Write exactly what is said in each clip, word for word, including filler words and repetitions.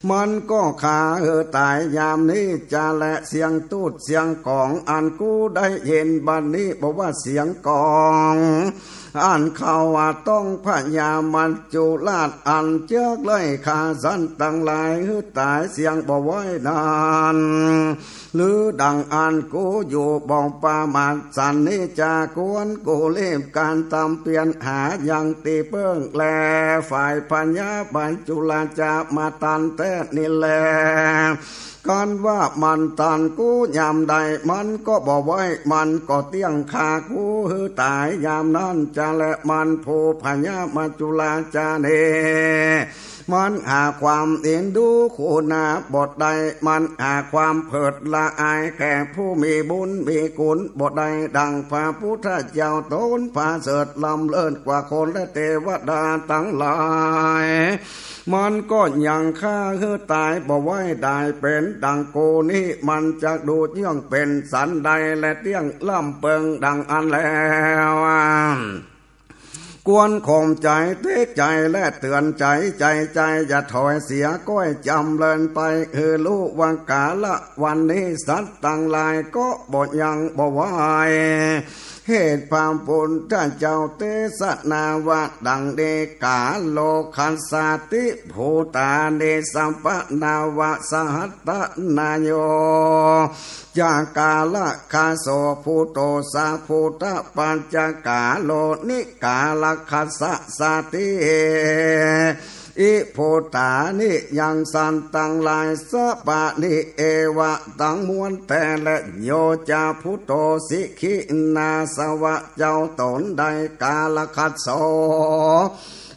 มันก็คาหื้อต๋ายยามนี้จาแล เสียงตุ๊ดเสียงก๋องอันกูได้ยินบัดนี้ บ่ว่าเสียงก๋อง อันเขาว่าต้องพญามัจจุราชอันเจื้อเลื่อยฆ่าสัตว์ตังหลายหื้อต๋ายเสียงบ่ไหวนั้น หรือดังอันกูอยู่บ่ประมาทสันนี้จากวนกูรีบก๋านต๋ามเปียรหายังตี้เปิ้งแล ฝ่ายพญามัจจุราชจะมาตันแต๊นี้แล กันว่ามันตันกูยามใด มันก็บ่ไหว มันก็เตี้ยงฆ่ากูหื้อต๋ายยามนั้นจาแล มันผู้พญามัจจุราชนี้ มันหาความเอ็นดูคุณาบ่ได้ มันหาความเผิดละอายแก่ผู้มีบุญมีคุณบ่ได้ ดังพระพุทธเจ้าต๋นประเสริฐล้ำเลิศกว่าคนและเตวดาตังหลาย มันก็ยังฆ่าหื้อต๋ายบ่ไหวได้ เป๋นดังกูนี้ มันจักดูเยื่องเป๋นสันใด และเตี้ยงล้ำเปิงดังอั้นแล้ว ควรข่มใจ๋เตกใจ๋และเตื๋อนใจ๋ใจ๋ใจ๋ อย่าถอยเสีย ก้อยจ๋ำเริญไป หื้อฮู้ว่ากาละวันนี้สัตว์ตังหลายก็บ่ยังบ่ไหว เหตุพระพุทธเจ้าเตสนาว่าดังนี้ กาโลคัสสาติ ภูตานิสัปปะนาวะสหัตตะนาโย จะกาละคัสโส ภูโตสะ ภูตะปัจจะกาโล นิกาละคัสสะสาติ อิ ภูตานิ ยังสัตว์ตังหลาย สะปะนิ เอวะ ตังมวลแต๊แล โย จะ ภูโต สิกขินาสวะ เจ้าต๋นได้กาละคัสโส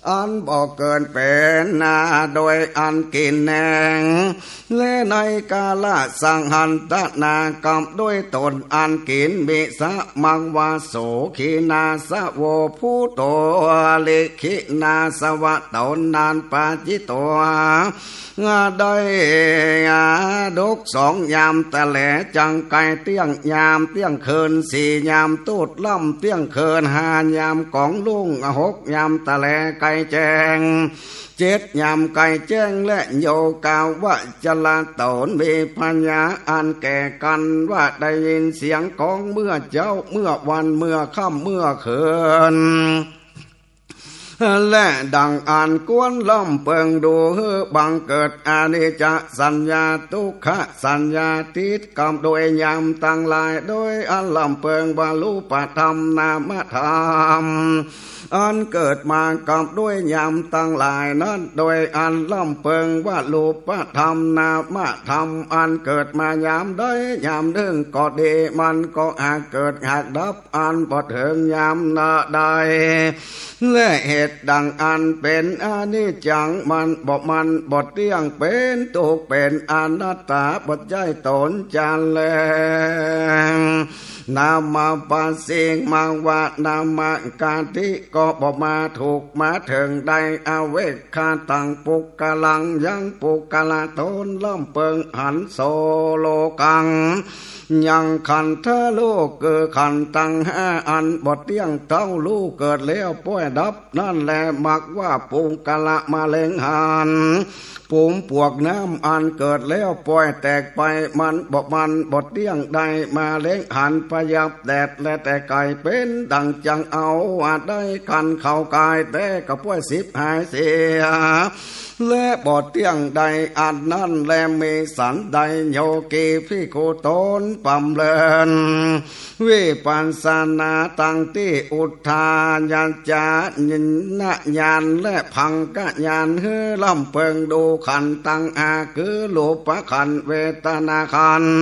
อันบ่เกิดเป๋นนา โดยอันกิ๋นแหน่ง และในกาละสหัตตะนากับด้วยต๋นอันกิ๋นมิสะ มักว่า สุขีนาสะโว ภูโต ลิกขินาสวะ ต๋นนั้นปาจิตโต ได้ดกสองยามตะแล จังไก่เตี้ยงยามเตี้ยงคืน สี่ยามตุ๊ดล้ำเตี้ยงคืน ห้ายามก๋องรุ่ง หกยามตะแลไก่แจ้ง เจ็ดยามไก่แจ้ง และโยกาวัจจระต๋นมีพญาอันแก่กั๋นว่าได้ยินเสียงก๋องเมื่อเจ๊า เมื่อวัน เมื่อค่ำ เมื่อคืน และดังอันควรล้ำเปิงดู หื้อบังเกิดอนิจจสัญญา ทุกขสัญญา ติดกับด้วยยามตังหลาย โดยอันล้ำเปิงว่ารูปธรรม นามธรรม อันเกิดมากับด้วยยามตังหลายนั้น โดยอันล้ำเปิงว่ารูปธรรม นามธรรม อันเกิดมายามใดยามนึ่งก็ดี มันก็หากเกิดหากดับ อันบ่เถิงยามนาใด และเหตุดังอันเป๋นอนิจจัง มันบ่มั่นบ่เตี้ยง เป๋นตุ๊กข์เป๋นอนัตตา บ่ใจ้ต๋นจาแล นามปะสิง มักว่า นามกาติ ก็บ่มาถูกมาเถิงได้ อเวกขาตัง ปุคคลัง ยังปุคคละต๋น ล้ำเปิงหัน โส โลกัง ยังขันธะ ลูกคือขันธ์ตังห้าอันบ่เตี้ยงเต้า ลูกเกิดแล้วป้อยดับ นั้นแล มักว่า ปุคคละ มะเร็งหัน ปูมปวกน้ำอันเกิดแล้วป้อยแตกไป มันบ่มั่นบ่เตี้ยงได้ มะเร็งหัน พยับแดด และแตกไก่เป๋นดังจังเอา ว่าได้ขันธ์เข้ากาย แต่ก็ป้อยสิบหายเสีย และบ่เตี้ยงได้ อันนั้นแล มีสันใด โยคีภิกขุต๋นบำเริญ วิปัสสนาตังตี้อุทายัจจะญาณและภังคญาณ หื้อล้ำเปิงดูขันธ์ตังห้า คือรูปขันธ์ เวทนาขันธ์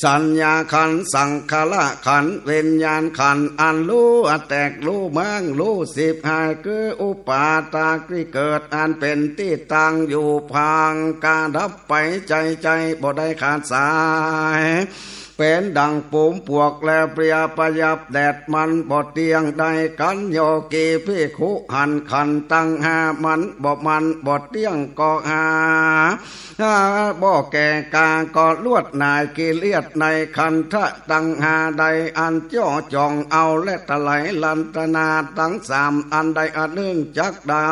สัญญาขันธ์ สังขารขันธ์ วิญญาณขันธ์ อันฮู้แตกฮู้ม้างฮู้สิบหาย คืออุปาทาตี้เกิด อันเป๋นตี้ตั้งอยู่ ภังคดับไป ใจ้ใจ้บ่ได้ขาดสาย เป๋นดังปูมปวกและเปรียพยับแดด มันบ่เตี้ยงได้ กัณฑ์โยคีภิกขุหันขันธ์ตังห้า มันบ่มั่นบ่เตี้ยงก็หา หาบ่แก่กล้าก็ลวดหน่ายกิเลสในขันธะตังห้าได้ อันเจาะจ่องเอาและตะไหลลันทนาตังสามอันใดอันนึ่งจักได้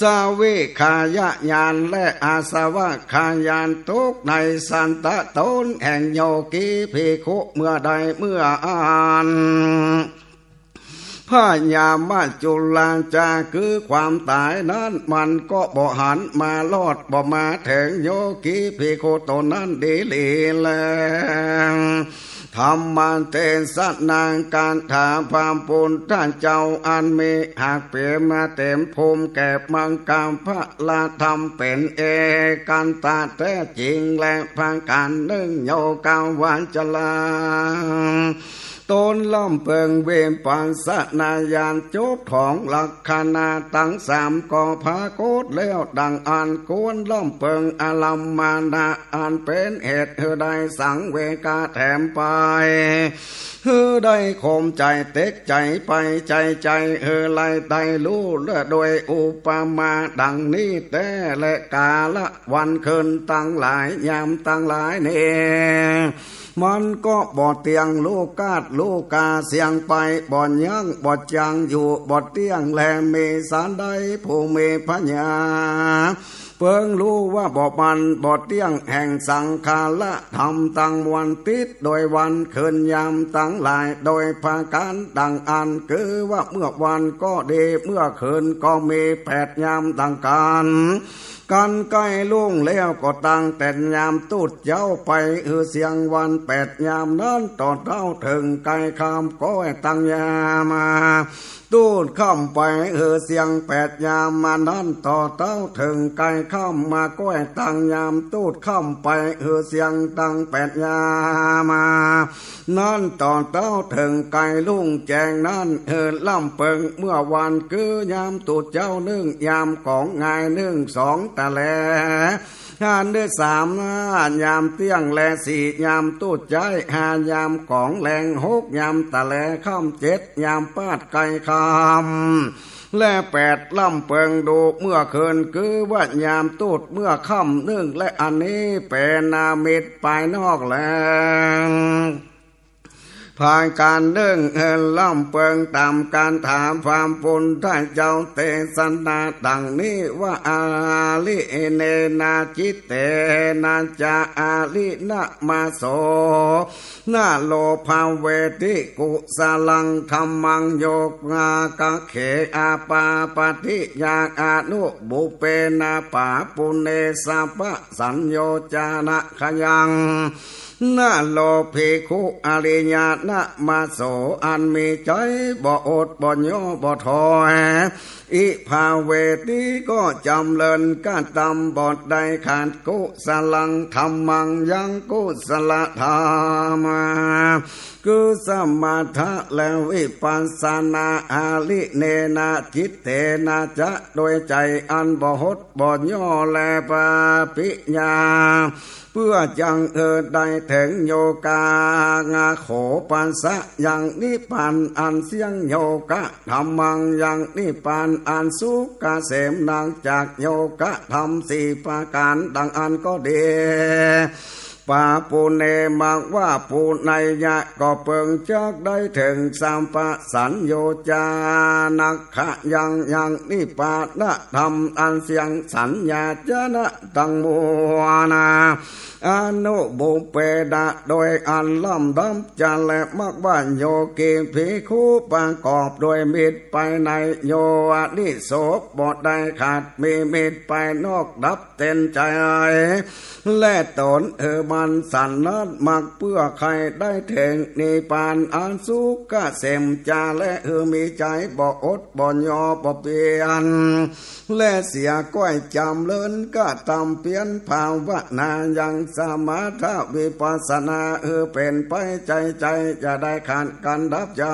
สวิคายญาณและอาสวัคคายญาณตกในสันตะตนแห่งโยคีภิกขุเมื่อใดเมื่ออั้น พยามัจจุราชาคือความต๋ายนั้นมันก็บ่หันมารอด บ่มาเถิงโยคีภิกขุต๋นนั้นดีหลีแล ธรรมเตสนาคาถาพระพุทธเจ้าอันมีหากเป๋นมาเต๋มภูมิแก่มังคละธรรมเป๋นเอกันตะแต๊จริงแล ประก๋านนึ่ง โยคาวาจรา ต๋นล้ำเปิงวิปัสสนาญาณจบของลักขณะตังสามก็ผากฏแล้วดั่งอั้น ควรล้ำเปิงอารัมมณะอันเป๋นเหตุหื้อได้สังเวคแถมไป หื้อได้ข่มใจ๋เต็กใจ๋ไป ใจ๋ใจ๋หื้อไล่ได้ฮู้เลือโดยอุปมาดั่งนี้แต๊แล กาละวันคืนตังหลายยามตังหลายนี้ มันก็บ่เตี้ยง ลูกาดลูกาเสี้ยงไป บ่ยั้งบ่จังอยู่บ่เตี้ยงแล มีสันใดผู้มีปัญญาเปิงฮู้ว่าบ่มั่นบ่เตี้ยงแห่งสังขาระธรรมตังมวล ติดโดยวันคืนยามตังหลาย โดยประก๋านดั่งอั้น คือว่าเมื่อวันก็ดี เมื่อคืนก็มีแปดยามดั่งกั๋น กันใก้รุ่งแล้วก็ตั้งแต่ยามตุ๊ดเจ๊าไปหื้อเสี้ยงวัน แปดยามนั้นต่อเต้าเถิงใก้ค่ำ ก้อยตั้งยามตุ๊ดค่ำไปหื้อเสี้ยงแปดยามมานั้นต่อเต้าเถิงใก้ค่ำ มาก้อยตั้งยามตุ๊ดค่ำไปหื้อเสี้ยงตังแปดยามมา นั้นต่อเต้าเถิงใก้รุ่งแจ้งนั้น หื้อล้ำเปิงเมื่อวัน คือยามตุ๊ดเจ๊านึ่ง ยามของงายนึ่ง สองตะแล อันที่สามนะ ยามเตี้ยงแล สี่ยามตุ๊ดใจ๊ ห้ายามของแลง หกยามตะแลค่ำ เจ็ดยามปาดใก้ค่ำ และแปดล้ำเปิงดูเมื่อคืน คือว่ายามตุ๊ดเมื่อค่ำนึ่ง และอันนี้เป๋นนิมิตภายนอกแล ประก๋านนึ่ง หื้อล้ำเปิงต๋ามคาถาพระพุทธเจ้าเตสนาดั่งนี้ว่า อาริเณนะจิตเตนะจะ อาริณะมะโส นะโลภะเวทิ กุสลังธัมมัง โยคะเข อาปาปะทิยา อนุปุพเพนะปะปุเณ สัพพะสัญโญชนะขยัง นะโลภะภิกขุ อาริณะมะโส อันมีใจ๋บ่อดบ่ย่อบ่ถอย อิภาเวทิก็จ๋ำเริญกระตำบ่ได้ขาด กุสลังธัมมัง ยังกุศลธรรม คือสมถะและวิปัสสนา อาริเณนะจิตเตนะจะ โดยใจ๋อันบ่หดบ่ย่อและปะปิญญา เปื้อจักหื้อได้เถิงโยคะ โขปัสสะ ยังนิพพานอันเสี้ยง โยคะธัมมัง ยังนิพพานอันสุขเกษม นับจากโยคะธรรมสี่ประก๋านดั่งอั้นก็ดี ปะปุเณ มะว่าปุเณยะ ก็เปิงจักได้เถิงสัพพะสัญโญชนะขยัง ยังนิพพานธรรมอันเสี้ยงสัญญาชนะตังมวล อนุปุพเพนะ โดยอันลำดับจะแล มะว่าโยคีภิกขุประกอบโดยมิตรไปใน โยอานิโสบ่ได้ขาด มีมิตรไปนอกดับเต็มใจ๋ และต๋นหื้อมั่นสันนัดมักเปื้อใค่ได้เถิงนิพพานอันสุขเกษมจะแล หื้อมีใจ๋บ่อดบ่ย่อบ่เปียน และเสียก้อยจ๋ำเริญกระตำเปียรภาวนายังสมถะวิปัสสนา หื้อเป๋นไปใจ๋ใจ๋ อย่าได้ขาดกั๋นดับใจ๋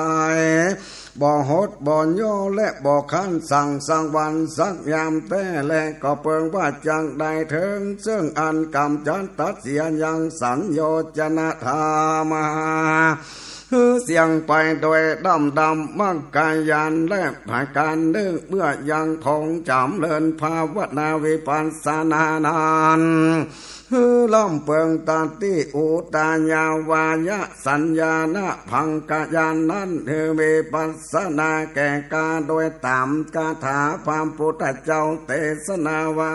บ่หดบ่ย่อและบ่ขันสังสักวันสักยามแต๊แล ก็เปิงว่าจักได้เถิงเซิ่งอันก๋ำจัดตัดเสียยังสัญโญชนะธรรม หื้อเสี้ยงไปโดยดำดำ มรรคญาณและประก๋านนึ่ง เมื่อยังคงจ๋ำเริญภาวนาวิปัสสนานั้น หื้อล้ำเปิงตัตติ อุตายาวายะ สัญญาณะ พังคญาณนั้น หื้อมีปัสสนาแก่กา โดยต๋ามคาถาพระปุทธเจ้าเตสนาว่า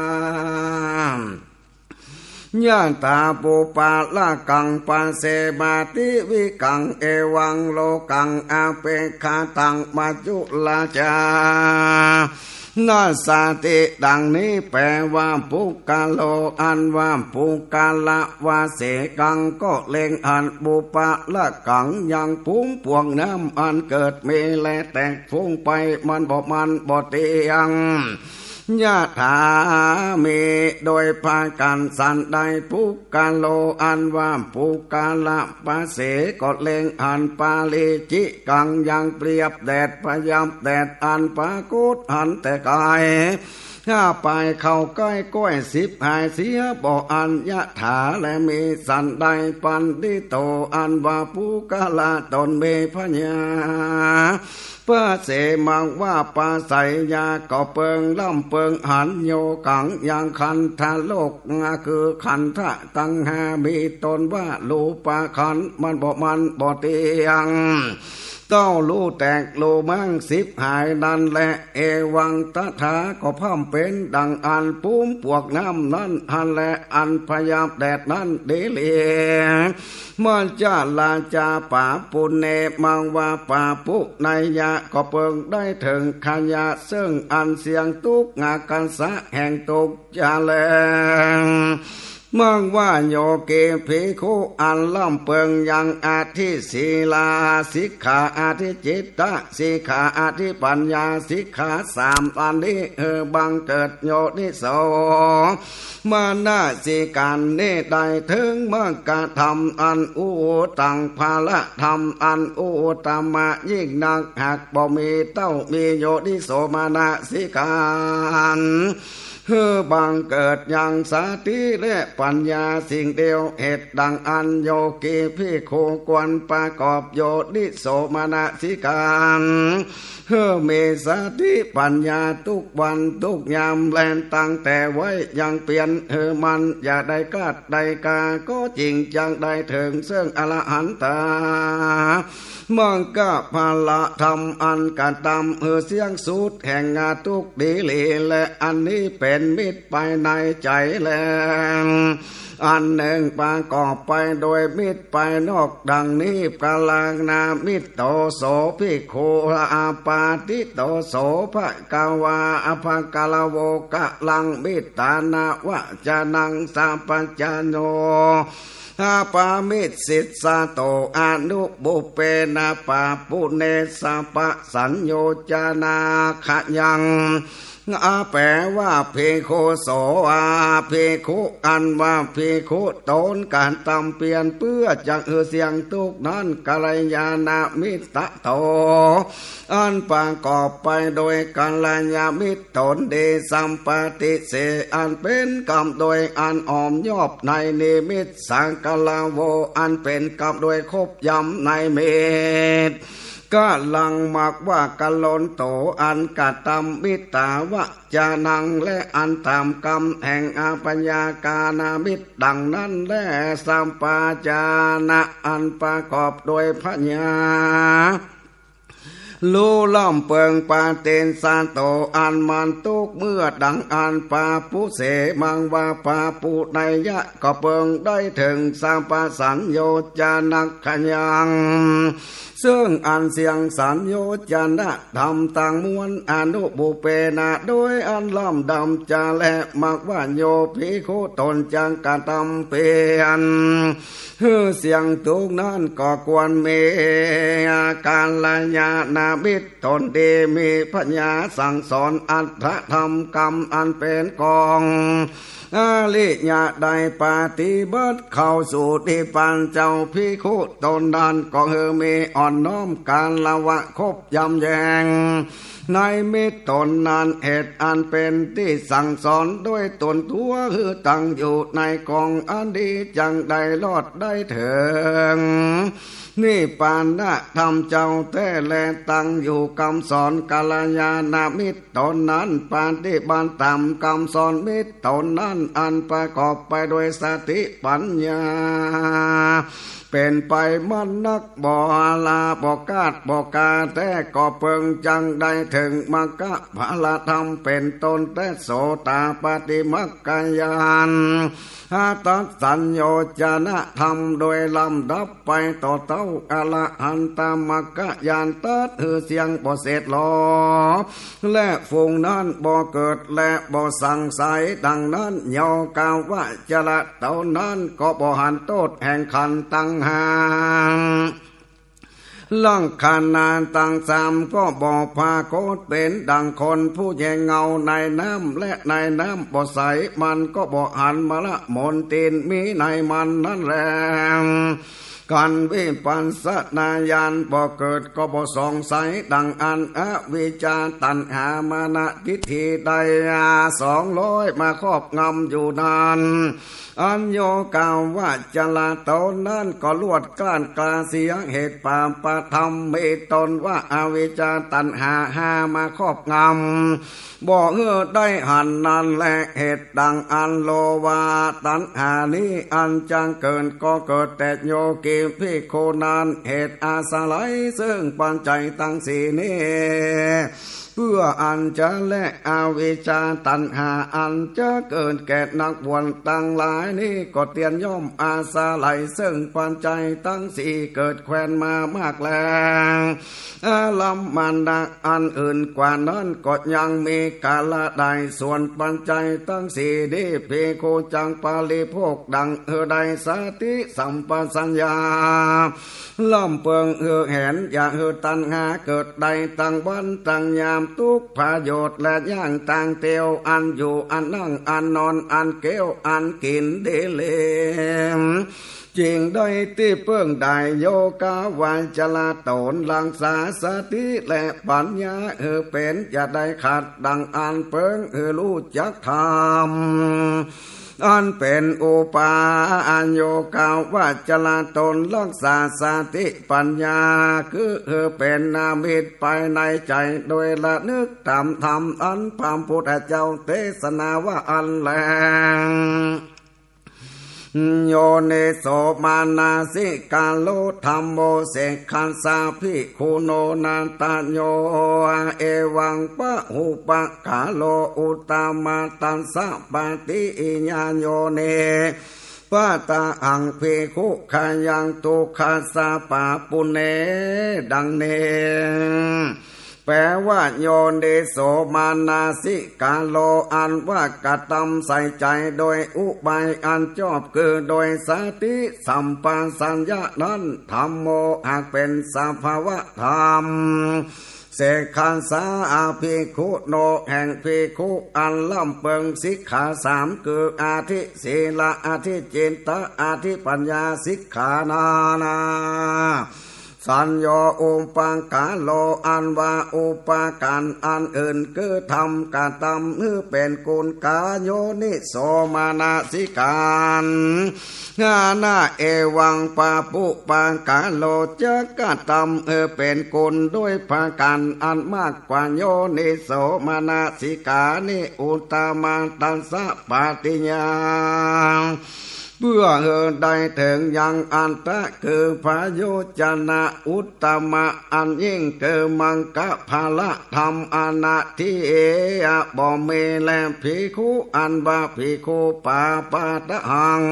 ยะถาปุปปะละกัง ปะเสมาทิวิกัง เอวังโลกัง อเปกขะตัง มัจจุราชา นัสสะติ ดังนี้แป๋ว่า ปุคคโล อันว่าปุคคละ วะเสกัง ก็เล็งหัน ปุปปะละกัง ยังภูมิปวงน้ำอันเกิดมีและแตกฟุ้งไป มันบ่มั่นบ่เตี้ยง ยะถา มีโดยประก๋านสันใด ปุคคโล อันว่าปุคคละ ปะเส ก็เล็งหัน ปะริจิกัง ยังเปรียบแดด พยับแดดอันปรากฏหันแต่ไก๋ ห้าปายเข้าใก้ก้อย สิบหายเสียบ่อั้น ยะถา และมีสันใด ปัณฑิโต อันว่าปุคคละต๋นมีผญา ปะเส มังว่า ปะไสยะ ก็เปิงล้ำเปิงหัน โยกัง ยังขันธโลก คือขันธะตังห้า มีต๋นว่ารูปขันธ์ มันบ่มั่นบ่เตี้ยง เต้าฮู้แตกฮู้มั้ง สิบหายนั้นแล เอวังตถา ก็พร่ำเป๋นดังอั้น ภูมิปวงน้ำนั้นหั้นแล อันพยับแดดนั้นดีหลี มัจจราชา ปาปุเณ มังว่าปาปุเณยะ ก็เปิงได้เถิงขยะ เซิ่งอันเสี้ยงตุ๊กข์ อากัสสะแห่งตุ๊กข์ จะแล มังว่าโยคีภิกขุ อันล้ำเปิงยังอธิศีลาสิกขา อธิจิตตสิกขา อธิปัญญาสิกขาสามอันนี้ หื้อบังเกิดโยนิโสมนสิก๋ารนี้ ได้เถิงมรรคธรรมอันอุตตัง ผลธรรมอันอุตตมะยิ่งนัก หากบ่มีเต้ามีโยนิโสมนสิก๋าร หื้อบังเกิดยังสติและปัญญาสิ่งเดียว เหตุดังอั้นโยคีภิกขุควรประกอบโยนิโสมนสิก๋าร หื้อมีสติปัญญาทุกวันทุกยามแล ตั้งแต่วัยยังเปียน หื้อมันอย่าได้คาดได้กา ก็จึ่งจักได้เถิงเซิ่งอรหันตา มรรคผลธรรมอันกระทำหื้อเสี้ยงสุดแห่งทุกข์ดีหลีแล อันนี้เป๋นมิตรไปในใจ๋แล อันนึ่งประกอบไปโดยมิตรไปนอกดังนี้ กัลยาณมิตโต โส ภิกขุ อาปาติโต โส ภะคะวา อะภะคะละโว กัลลัง มิตตานะ วะจานัง สัพพัญญู อาปามิสสิสสะโต อนุปุปเปนะ ปาปุเณสสะ ปะสัญญูจนะขยัง อาแป๋ว่า ภิกขุ โส อา ภิกขุ อันว่าภิกขุต๋นกระทำเปียรเปื้อจักหื้อเสี้ยงตุ๊กข์นั้น กัลยาณมิตโต อันประกอบไปโดยกัลยาณมิตรต๋นดี สัมปติเส อันเป๋นกำโดยอันอ้อมยอบในนิมิต สักคะละโว อันเป๋นกำโดยครบยำในมิตร กัลลัง มักว่า กัลลันโต อันกระทำมิตตาวจานัง และอันต๋ามกำแห่งอาพยากรณมิตรดังนั้นแล สัพพัญญู อันประกอบโดยผญา ฮู้ล้ำเปิง ปะติสสันโต อันมันตุ๊กข์เมื่อดังอั้น ปาปุเส มังว่าปาปุเณยะ ก็เปิงได้เถิงสัพพัญญูจนะขยัง เซิ่งอันเสี้ยงสัญญูจนะธรรมตังมวล อนุปุปเปนะ โดยอันลำดับจะแล มักว่าโยภิกขุต๋นจักกระทำเปียร หื้อเสี้ยงตุ๊กข์นั้นก็ควรมี กัลยาณมิตรต๋นดี มีผญาสั่งสอนอัตถธรรมกำอันเป๋นของ อริยะได้ปฏิบัติเข้าสู่นิพพาน เจ้าภิกขุต๋นนั้นก็หื้อมีอ่อนน้อมคารวะครบยำแยง ในมิตรต๋นนั้น เหตุอันเป๋นตี้สั่งสอนด้วยต๋นตั๋ว หื้อตั้งอยู่ในกองอันดี จักได้รอดได้เถิงนิพพานธรรมเจ้าแต๊ และตั้งอยู่กำสอนกัลยาณมิตรต๋นนั้น ปฏิบัติต๋ามกำสอนมิตรต๋นนั้น อันประกอบไปด้วยสติปัญญา เป๋นไปมั่นนัก บ่หล้าบ่ก๊าดบ่ก๋าแต๊ ก็เปิงจักได้เถิงมัคคะผลธรรมเป๋นต้นแต๊ โสตาปัตติมัคคญาณ อทัสสัญโยชนธรรมโดยลำดับไป ต่อเต้าอรหันตมัคคญาณ ตัดหื้อเสี้ยงบ่เสร็จลอ และฝูงนั้นบ่เกิดและบ่สังสัย ดังนั้นโยคาวจรเต๋านั้น ก็บ่หันโต้ษแห่งขันธ์ตังห้า ลักขณะตังสาม ก็บ่ปรากฏ เป๋นดั่งคนผู้แยงเงาในน้ำ และในน้ำบ่ใส มันก็บ่หันมลมนทินมีในมันนั้นแล ขันธ์วิปัสสนาญาณบ่เกิด ก็บ่ส่องใส ดั่งอันอวิชชาตัณหามานะทิฏฐิได้สองร้อยมาครอบงำอยู่นั้น อันโยคาวจรเต๋านั้น ก็ลวดกล้านกล้าเสียเหตุปาปธรรม มีต้นว่าอวิชชาตัณหาห้ามาครอบงำ บ่หื้อได้หันนั้นแล เหตุดั่งอันโลภะตัณหานี้อันจักเกิด ก็เกิดแต๊โยคีภิกขุนั้น เหตุอาศัยซึ่งปัจจัยตังสี่นี้ เปื้ออันจะแลกอวิชชาตัณหาอันจะเกิดแก่นักบวชตังหลายนี้ ก็เตียนย่อมอาศัยซึ่งปัจจัยตังสี่เกิดแควนมามากแล อารัมมณะอันอื่นกว่านั้นก็ยังมีกาละได้ ส่วนปัจจัยตังสี่นี้ภิกขุจักปริโภคดั่งหื้อได้สติสัมปชัญญะ ลำเปิงหื้อหัน อย่าหื้อตัณหาเกิดได้ตังวันตังยาม ทุกประโยชน์และอย่างต่างเตียว อันอยู่อันนั่งอันนอนอันเกี้ยวอันกิ๋นดีเหลม จึงได้ตี้เปิ้งได้โยคาวจรเต๋านั้น รักษาสติและปัญญาหื้อเป๋น อย่าได้ขาด ดั่งอันเปิงหื้อฮู้จักธรรม อันเป๋นอุปาโยคาวจรเต๋านั้น รักษาสติปัญญา คือหื้อเป๋นนิมิตไปในใจ๋ โดยระลึกต๋ามธรรมอันพระพุทธเจ้าเตสนาว่าอั้นแล โยนิโสมนสิการโข ธัมโม เสกขัสสะ ภิกขุโน นาถโย เอวังปะหุปะกาโล อุตตมะตัสสะ ปะติอิยาโยนิ ปะตะหัง ภิกขุ ขยัง ทุกขัสสะ ปะปุเณ ดังนี้ แปลว่า โยนิโสมนสิการโข อันว่ากระตำใส่ใจ๋โดยอุบายอันชอบ คือโดยสติสัมปชัญญะนั้น ธัมโม หากเป๋นสภาวะธรรม เสกขัสสะ ภิกขุโน แห่งภิกขุอันลำเปิงสิกขาสาม คืออธิศีละ อธิจิตตะ อธิปัญญาสิกขานานา สัญโญ อุปการโข อันว่าอุปการอันอื่น คือธรรมกระตำหื้อเป๋นกุศล กาโยนิโสมนสิการ หานะ เอวังปะปุปการโข จักกระตำหื้อเป๋นกุศลด้วยประการอันมากกว่า โยนิโสมนสิการนี้ อุตตมะตัสสะ ปะติยัง เปื้อหื้อได้เถิงยังอัตตะ คือพยัญชนะอุตตมะอันยิ่ง คือมังคละธรรมอนาทิ บ่มีแล ภิกขุ อันว่าภิกขุปะปะตะหัง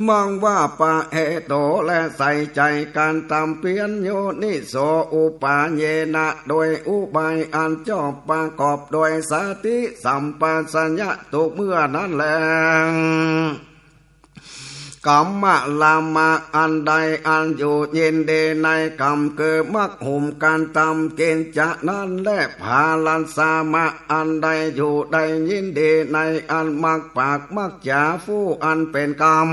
มังว่าปะเหโต และใส่ใจ๋กระตำเปียร โยนิโส อุปาเยนะ โดยอุบายอันชอบประกอบโดยสติสัมปชัญญะทุกเมื่อนั้นแล กรรมะลามะ อันใดอันอยู่ยินดีในกรรม คือมักหุมก๋านตำกิจจะนั้นแล ผลัสสะมะ อันใดอยู่ได้ยินดีในอันมักปากมักจ๋า ฟู้อันเป๋นกรรม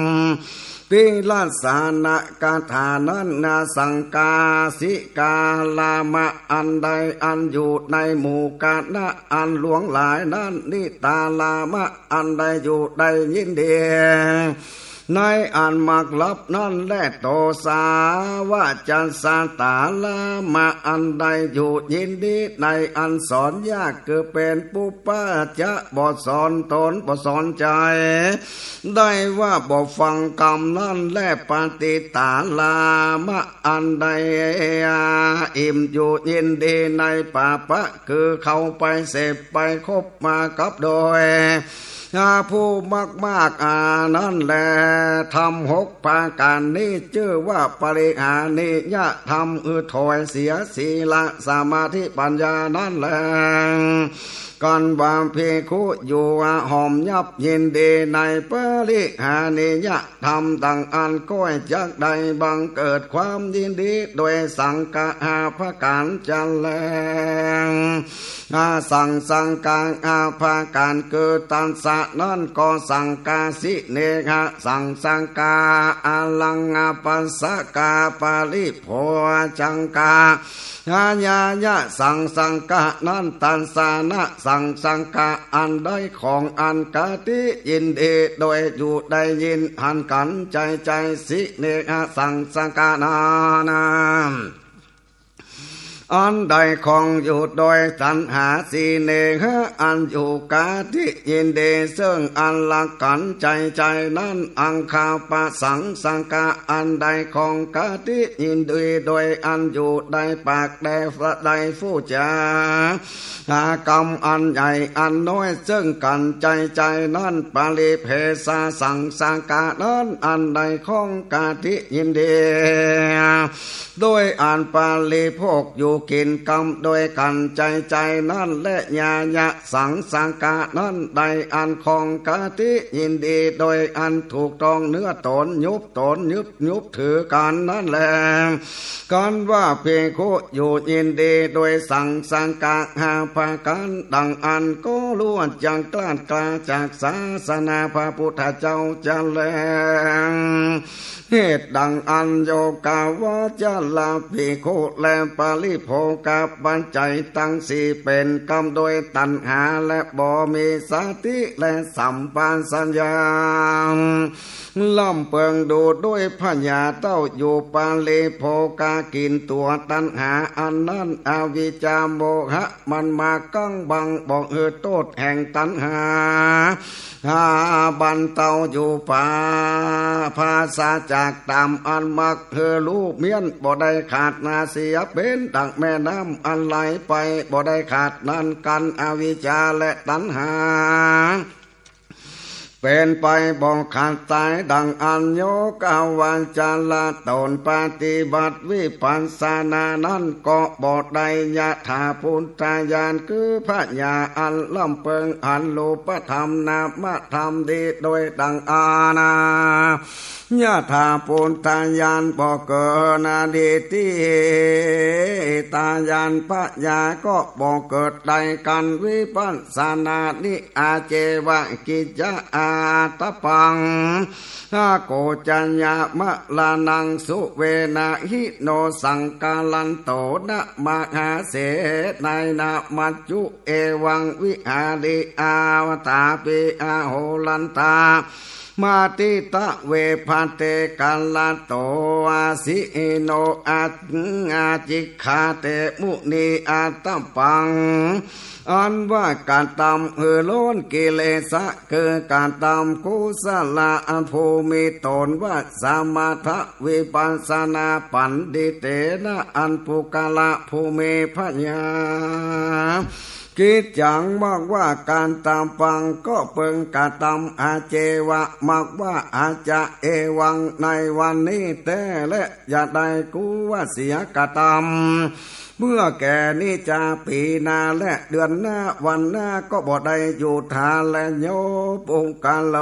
ติรสสานะกถานั้นนา สังกาสิการามะ อันใดอันอยู่ในหมู่คณะอันหลวงหลายนั้น นิตารามะ อันใดอยู่ได้ยินดี ในอันมักฮับนั้นแล โตสาวจัสสะตารามะ อันใดอยู่ยินดีในอันสอนยาก คือเป๋นปุพพะจะบ่สอนต๋นบ่สอนใจ๋ ได้ว่าบ่ฟังกำนั้นแล ปฏิตารามะ อันใดอิ่มอยู่ยินดีในปาปะ คือเข้าไปเสพไปคบมากับโดย อาผู้มากๆ อานั้นแล ธรรมหกประก๋านนี้จื้อว่าปริหานิยธรรม อือถอยเสียศีละสมาธิปัญญานั้นแล กั๋นว่าภิกขุอยู่ห่อมยับยินดีในปริหานิยธรรม ดังอั้นก็จักได้บังเกิดความยินดีโดยสังคหะประก๋านจะแล อาสังสังคหะประก๋านคือตัสสะนั้นก็สังคาสิเนหะ สังสังคา อลังอาปัสสะกา ปริโภจังกา อาญาญะสังสังคานั้น ตัสสานะสังสังคา อันได้ของอันกติยินดีโดยอยู่ได้ยินหันกั๋นใจ๋ใจ๋ สิเนหะสังสังคานั้น อันได้ของอยู่โดยตัณหา สิเนหะ อันอยู่กติยินดี เซิ่งอันฮักกั๋นใจ๋ใจ๋นั้น อังคาปะสังสังคา อันได้ของกติยินดีโดยอันอยู่ได้ปากแด่ได้ฟู้จ๋า หากรรมอันใหญ่อันน้อยเซิ่งกั๋นใจ๋ใจ๋นั้น ปริเภสะสังสังคานั้น อันได้ของกติยินดี โดยอันปริโภคอยู่กิ๋นกำโดยกั๋นใจ๋ใจ๋นั้น และญาญะสังสังคานั้น ได้อันของกติยินดี โดยอันถูกต้องเนื้อต๋น ยุบต๋น ยึด ยึดถือกั๋นนั้นแล กั๋นว่าภิกขุอยู่ยินดีโดยสังสังคหะประก๋าน ดังอั้นก็ฮู้จักกล้าดกล้าจากศาสนาพระพุทธเจ้าจะแล เหตุดังอั้นโยคะวะจรภิกขุและปริโภคปัจจัยตังสี่เป๋นกำโดยตัณหาและบ่มีสติและสัมปชัญญะ ล้ำเปิงดูด้วยผญาเต้าอยู่ ปริโภคกิ๋นตั๋วตัณหาอันนั้น อวิชชาโมหะมันมากั๋งบังบ่หื้อโต้ษแห่งตัณหา หาบันเตาอยู่ ปราศจากต๋ามอันมักหื้อลู่เมี้ยน บ่ได้ขาดนาเสียเป๋นดั่งแม่น้ำอันไหลไปบ่ได้ขาดนั้น กั๋นอวิชชาและตัณหา เป๋นไปบ่ขาดต๋าย ดังอั้นโยคะวะจร ต๋นปฏิบัติวิปัสสนานั้นก็บ่ได้ยถาภูตญาณ คือผญาอันล้ำเปิงหันรูปธรรมนามธรรมดีโดยดังอั้นนา ยถาภูตญาณบ่เกิดนาดี ทิฏฐญาณผญาก็บ่เกิดได้ กั๋นวิปัสสนานิ อาเจวะกิจจะอาตะปัง อาโกจจยะมะระณังสุเวนะหิโน สังคารันโตนะมหาเสนายนะ มัจจุเอวังวิหาริ อาตาปิอาโหรันตา มาติตะเวภะเต กะระโตอาสิหิโน อาอาจิกขาเตมุนีอาตะปัง อันว่ากระตำหื้อล้นกิเลสะ คือกระตำกุศลภูมิต๋นว่าสมถะวิปัสสนา ปัณฑิเตนะ อันปุคคละผู้มีผญา กิจจัง มักว่าการตำปังก็เปิงกระตำ อาเจวะ มักว่าอาจจะ เอวัง ในวันนี้แต๊แล อย่าได้กูว่าเสียกระตำ เมื่อแก่นี้จะปี๋หน้าและเดือนหน้าวันหน้าก็บ่ได้อยู่ทาแลโยปุคคโล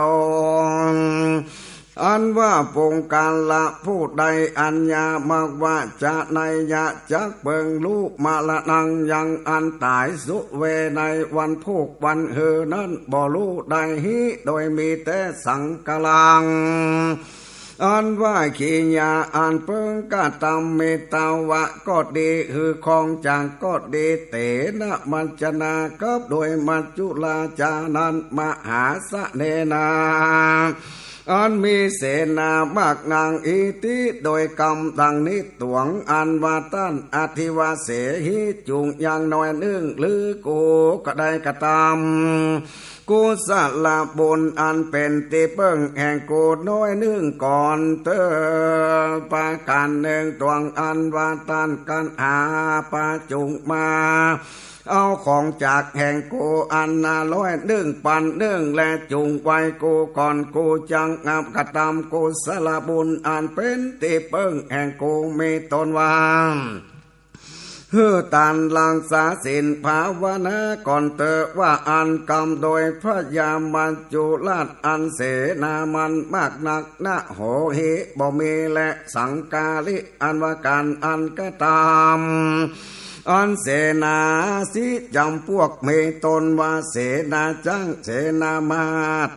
อันว่าปุคคละผู้ใดอัญญามัคคะจะไนยะจักเปิงฮู้ มะระณังยังอันต๋าย สุเว ในวันพูกวันฮือนั้นบ่ฮู้ได้ หิ โดยมีแต๊ สังขารัง อันว่ากิริยาอันเปิงกระตำ มิตวะก็ดี คือคองจักก็ดี เตนะ มัจจานะ กับโดยมัจจุราชานั้น มหาสะเนนะ อันมีเสนามากนัก อิติ โดยกำดังนี้ตวง อันว่าต้าน อธิวาเสหิ จุ่งยังหน้อยนึ่ง หรือกูก็ได้กระตำ กุศลบุญอันเป๋นตี้เปิ้งแห่งกูหน้อยนึ่งก่อนเต๊อะ ประก๋านนึ่งตวง อันว่าต้านกัณหาปะจุ่งมา เอาของจักแห่งกูอันนาร้อยนึ่งปันนึ่ง และจุ่งไว้กูก่อน กูจักอับกระตำกุศลบุญอันเป๋นตี้เปิ้งแห่งกู มีตนว่า หื้อต้านรักษาศีลภาวนาก่อนเต๊อะ ว่าอั้นกำโดยพญามัจจุราชอันเสนามันมากนัก นะโหหิ บ่มีแล สังคาริ อันว่าก๋านอันกระตำ อันเสนาสิบจ๋ำปวก มีตนว่าเสนาจ๊าง เสนามา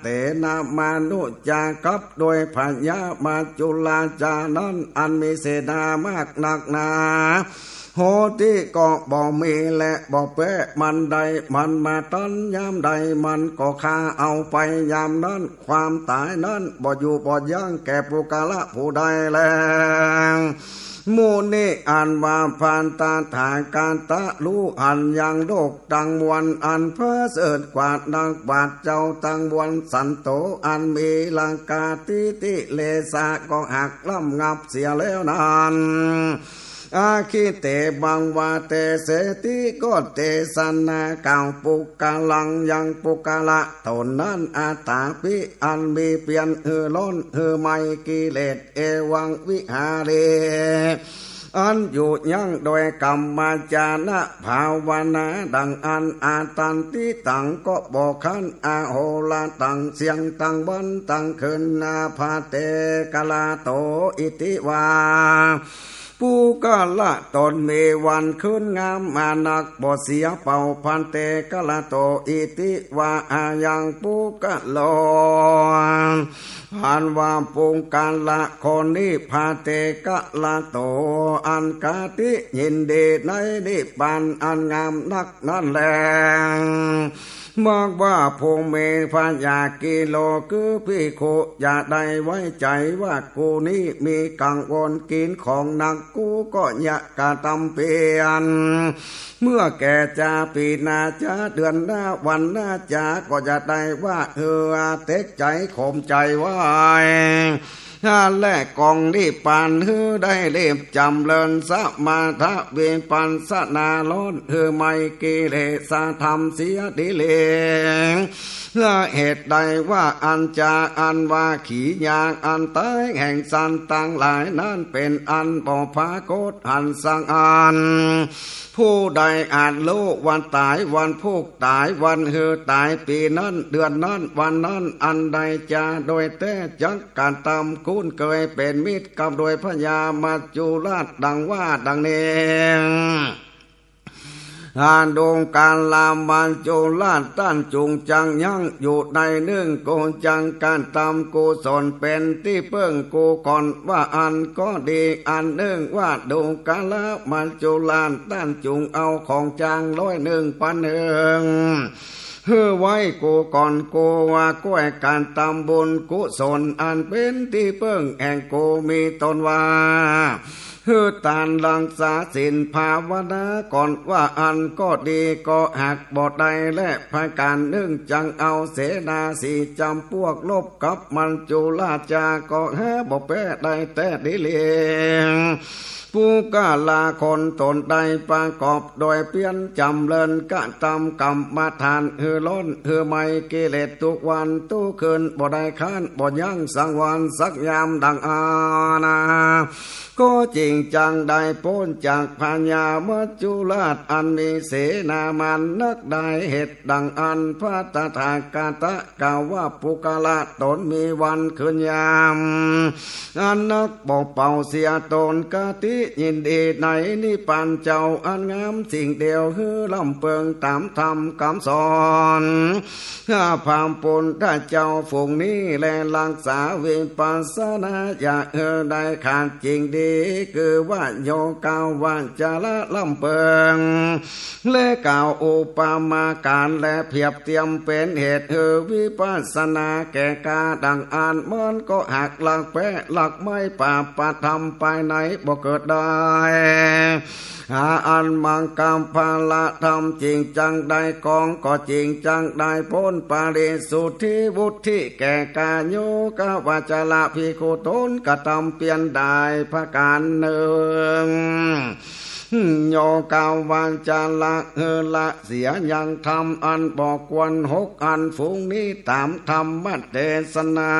เสนามานุจา กับโดยพญามัจจุราชานั้น อันมีเสนามากนักหนา โหติก็บ่มีแล บ่แป๊มันใด มันมาตันยามใด มันก็ฆ่าเอาไปยามนั้น ความต๋ายนั้นบ่อยู่บ่ยั้งแก่ปุคคละผู้ใดแล มุนิอันว่าพระตถาคตะฮู้หันยังโลกตังมวลอันประเสริฐกว่านักปราชญ์เจ้าตังมวล สันโต อันมีราคะ ทิฏฐิ เลสะ ก็หักล้มงับเสียแล้วนั้น อะคิเต บังวา เตเสติ ก็เตสนากล่าว ปุคคลัง ยังปุคคละต๋นนั้น อะถาภิ อันมีเปียรหื้อฮ้อนหื้อไหม้กิเลส เอวังวิหาเร อันอยู่ยั้งโดยกรรมจาระภาวนา ดังอั้น อะทันติตัง ก็บ่คร้าน อโหรตัง เสี้ยงตังวันตังคืน นา พะเต กะละโต อิติวา ปุคคละต๋นมีวันคืนงามมานัก บ่เสียเป่า พะเต กะละโต อิติวา อายัง ปุคคโล อันว่าปุคคละคนนี้ พะเต กะละโต อันคติยินดีในนิพพานอันงามนักนั้นแล มากว่าผู้มีพระญากิโล คือภิกขุ จะได้ไว้ใจ๋ว่า กูนี้มีกังวลกินของนัก กูก็จะกระตำเปียร เมื่อแก่จาปี๋หน้าจา เดือนหน้าวันหน้าจา ก็จะได้ว่า เออ เต็กใจ๋ข่มใจ๋ไว้ และกองนิพพานหื้อได้รีบจ๋ำเริญสมาธิวิปัสสนาฮ้อนหื้อไหม้กิเลสธรรมเสียดีหลี และเหตุใดว่าอันจาอันว่ากิริยาอันต๋ายแห่งสัตว์ตังหลายนั้นเป๋นอันบ่ปรากฏหันสักอัน ผู้ใดอาจฮู้ว่าต๋ายวันพูก ต๋ายวันหื้อ ต๋ายปี๋นั้น เดือนนั้น วันนั้น อันใดจาโดยแต๊จักกระตำคุ้นเกยเป๋นมิตรกับโดยพญามัจจุราชดังว่าดังนี้ อา ดูกรามัจจุราช ต้านจุ่งจักยั้งอยู่ในนึ่ง กูจักกระตำกุศลเป๋นตี้เปิ้งกูก่อน ว่าอั้นก็ดี อันนึ่งว่า ดูกรามัจจุราช ต้านจุ่งเอาของจักร้อยนึ่งปันนึ่ง หื้อไว้กูก่อน กูว่าก้อยกระตำบุญกุศลอันเป๋นตี้เปิ้งแห่งกู มีตนว่า หื้อต้านรักษาศีลภาวนาก่อน ว่าอั้นก็ดี ก็หากบ่ได้แล ประก๋านนึ่งจักเอาเสนาสิบจ๋ำปวกรบกับมัจจุราชา ก็หาบ่แป๊ได้แต๊ดีหลี ปุคคละคนต๋นใดประกอบโดยเปียรจ๋ำเริญกระตำกรรมฐานหื้อ ฮ้อน หื้อไหม้กิเลสกู้วันกู้คืน บ่ได้ค้านบ่ยั้งสังวรสักยามดังอานา ก็จิ่งจั่งได้ป๊นจากพญามัจจุราชอันมีเสนามานะนัก ได้เหตุดังอั้น พระตถาคตะกล่าวว่า ปุคคละต๋นมีวันคืนยาม อันนัก บ่เป่าเสียต๋น กติยินดีในนิพพานเจ้าอันงามสิ่งเดียว หื้อร่ำเปิงต๋ามธรรมกำสอน ข้าพระปุทธเจ้าฝูงนี้แล รักษาวิปัสสนา อย่าหื้อได้ขาดจิ่งดี คือว่าโยคะวัจจะร่ำเปิง และกล่าวอุปมาก๋าน และเปรียบเตียมเป๋นเหตุหื้อวิปัสสนาแก่กล้าดังอั้น มันก็หากรากแป๊ รากไม้ ปาปธรรมภายในบ่เกิดได้ หาอันมังคละธรรมจิ่งจั่งได้กอง ก็จิ่งจั่งได้ป๊นปริสุทธิวุฒิแก่กล้า โยคะวัจจะภิกขุต๋นกระทำเปียรได้ประก๋านนึ่ง โยคะวัจจะหื้อละเสียยังธรรมอันบ่ควรหกอัน ฝูงนี้ต๋ามธรรมเตสนา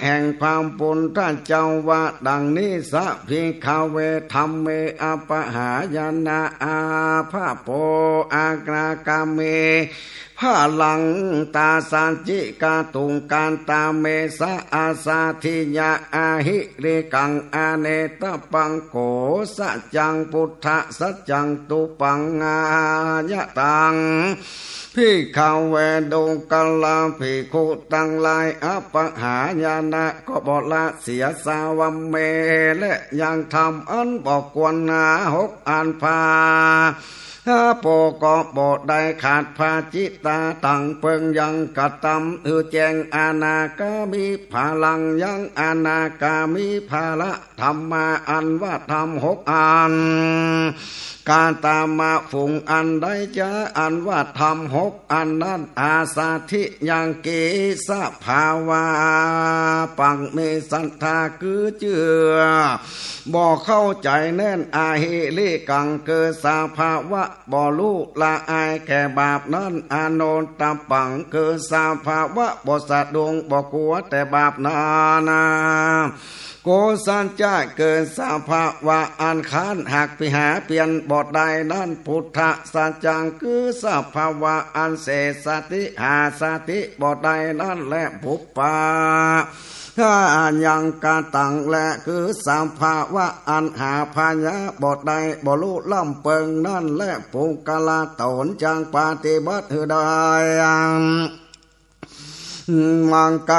แห่งพระปุทธเจ้าว่าดังนี้ สะ ภิกขะเว ธัมเม อัปปะหายนะ อาภะโป อะนาคามิ พะลัง ตาสะจิ กะตุง กาตะเม สะ อาสาธิยะ อะหิริกัง อะเนตะปัง โกสัจจัง ปุทธะสัจจัง ตุปัง อะหายะตัง ภิกขะเว ดูกราภิกขุตังหลาย อัปปะหายนะ ก็บ่ละเสีย สะ วัมเม และยังธรรมอันบ่ควรหาหกอัน พา หาโป ก็บ่ได้ขาด พาจิตาตัง เปิงยังกระทำหื้อแจ้ง อนาคามิ พะลัง ยังอนาคามิ พะละ ธัมมา อันว่าธรรมหกอัน กาตะมะ ฝูงอันใดจา อันว่าธรรมหกอันนั้น อาสาธิยัง กิสภาวะ ปัง มีศรัทธา คือเจื้อ บ่เข้าใจ๋แน่น อะหิริกัง คือสภาวะ บ่ฮู้ละอายแก่บาปนั้น อโนตตะปัง คือสภาวะ บ่สะดุ้ง บ่กั๋วแต่บาปนั้น โกสัจจะ คือสภาวะ อันค้านหักปิหาเปียรบ่ได้นั้น ปุทธะสัจจัง คือสภาวะ อันเสสติหาสติบ่ได้นั้นแล ปุพพะ ยังกะตัง และคือสภาวะ อันหาพยาบ่ได้ บ่ฮู้ร่ำเปิงนั้นแล ปุคคละต๋นจักปฏิบัติหื้อได้ มังค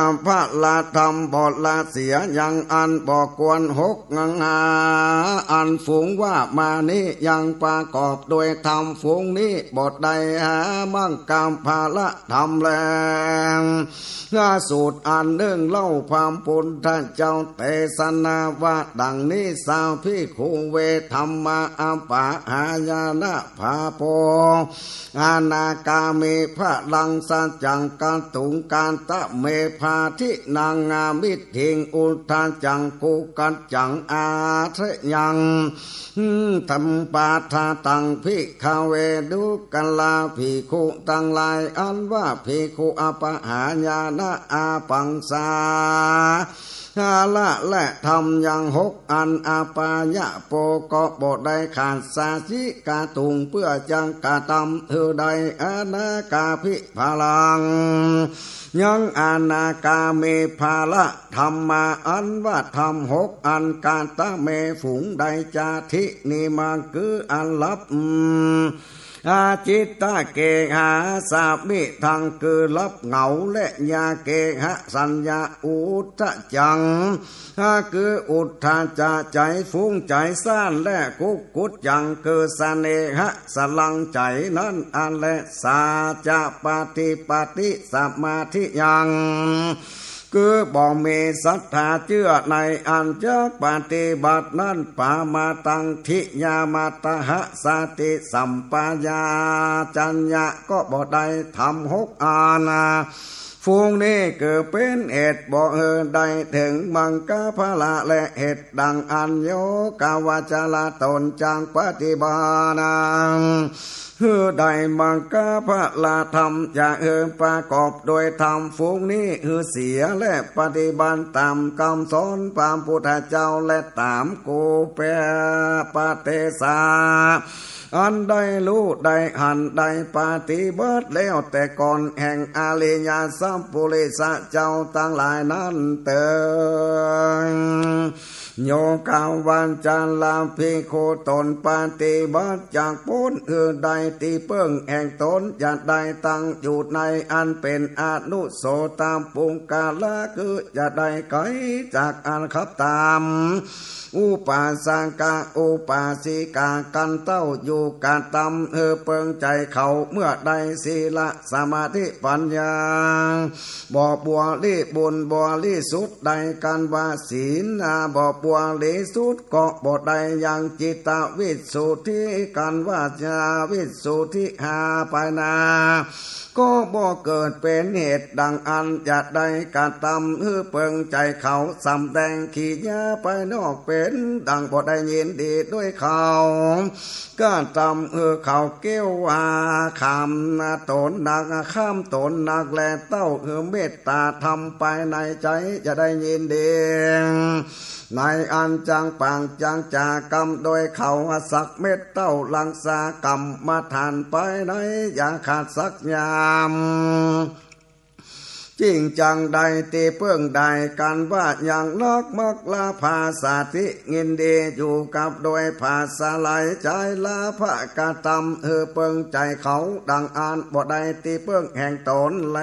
ละธรรม บ่ละเสียยังอันบ่ควรหก อันฝูงว่ามานี้ ยังประกอบด้วยธรรม ฝูงนี้บ่ได้หามังคละธรรมแล สูตรอันนึ่งเล่า พระปุทธเจ้าเตสนาว่าดังนี้ สะ ภิกขุเว ธัมมา อัปปะหายนะ พาโป อนาคามิ พะลัง สัจจัง กะตุง กาตะเม พาทินัง มิทธิง อุทธัจจัง กุกขัจจัง อะถะยัง ธัมปะทะตัง ภิกขะเว ดูกราภิกขุตังหลาย อันว่าภิกขุอัปปะหายนะ อาปังสา หาละและธรรมยังหกอัน อัปปะยะโป ก็บ่ได้ขาด สะ จิ กะตุง เปื้อจักกระทำหื้อได้ อนาคามิ พะลัง ยังอนาคามิ พะละ ธัมมา อันว่าธรรมหกอัน กาตะเม ฝูงใดจา ทิ นี้ มัง คืออันลับ อาจิตตะเกหาสะ มิทัง คือลับเหงา และ ยาเกหะ สัญญา อุทธัจจัง หา คืออุทธัจจะ ใจ๋ฟุ้งใจ๋ซ่าน และ กุกขุจจัง คือเสน่หะ สลังใจ๋นั้นอันแล สา จะ ปฏิปัตติ สมาธิยัง คือบ่มีศรัทธาเจื้อในอันจักปฏิบัตินั้น ปะมาทัง ทิยามัตตะหะ สติสัมปะญาจัญญะ ก็บ่ได้ธรรมหกอัน ฝูงนี้คือเป๋นเหตุบ่หื้อได้เถิงมังคผละ และเหตุดังอันโยคะวัจจะต๋นจักปฏิบัติ หื้อได้มัคคะผละธรรม จะหื้อประกอบโดยธรรมฝูงนี้หื้อเสีย และปฏิบัติต๋ามกำสอนพระพุทธเจ้า และต๋ามครูแปลปเตสา อันได้ฮู้ได้หันได้ปฏิบัติแล้วแต่ก่อน แห่งอริยสัพปุริสะเจ้าตังหลายนั้นเตอ โยคะวัจจรภิกขุต๋นปฏิบัติจักป๊นหื้อได้ตี้เปิ้งแห่งต๋น จะได้ตั้งอยู่ในอันเป๋นอนุสสวนาปุคคละ คือจะได้ไก๋จากอันขับต๋าม อุปาสกะอุปาสิกา กันเต้าอยู่กระตำหื้อเปิงใจ๋เขา เมื่อได้ศีละสมาธิปัญญา บ่บริบูรณ์บริสุทธิ์ ได้กั๋นว่าศีลนา บ่บริสุทธิ์ ก็บ่ได้ยังจิตตวิสุทธิ กั๋นว่าญาณวิสุทธิห้าไปนา ก็บ่เกิดเป๋นเหตุดังอั้น จะได้กระตำหื้อเปิงใจ๋เขา สำแดงกิริยาภายนอกเป๋นดังบ่ได้ยินดีด้วยเขา กระตำหื้อเขาเกี้ยวว่าข้ามต๋นนัก ข้ามต๋นนัก และเต้าหื้อเมตต๋าธรรมภายในใจ๋ จะได้ยินดี ในอันจักปากจักจ๋ากำโดยเขาสักเม็ด เต้ารักษากรรมฐานภายในอย่าขาดสักยาม จิ่งจั่งได้ตี้เปิ้งได้กั๋นว่ายังรักมักลาภาสาธิ ยินดีอยู่กับโดยผาสาลัยใจ๋ ลาภะกระตำหื้อเปิงใจ๋เขา ดังอั้นบ่ได้ตี้เปิ้งแห่งต๋นแล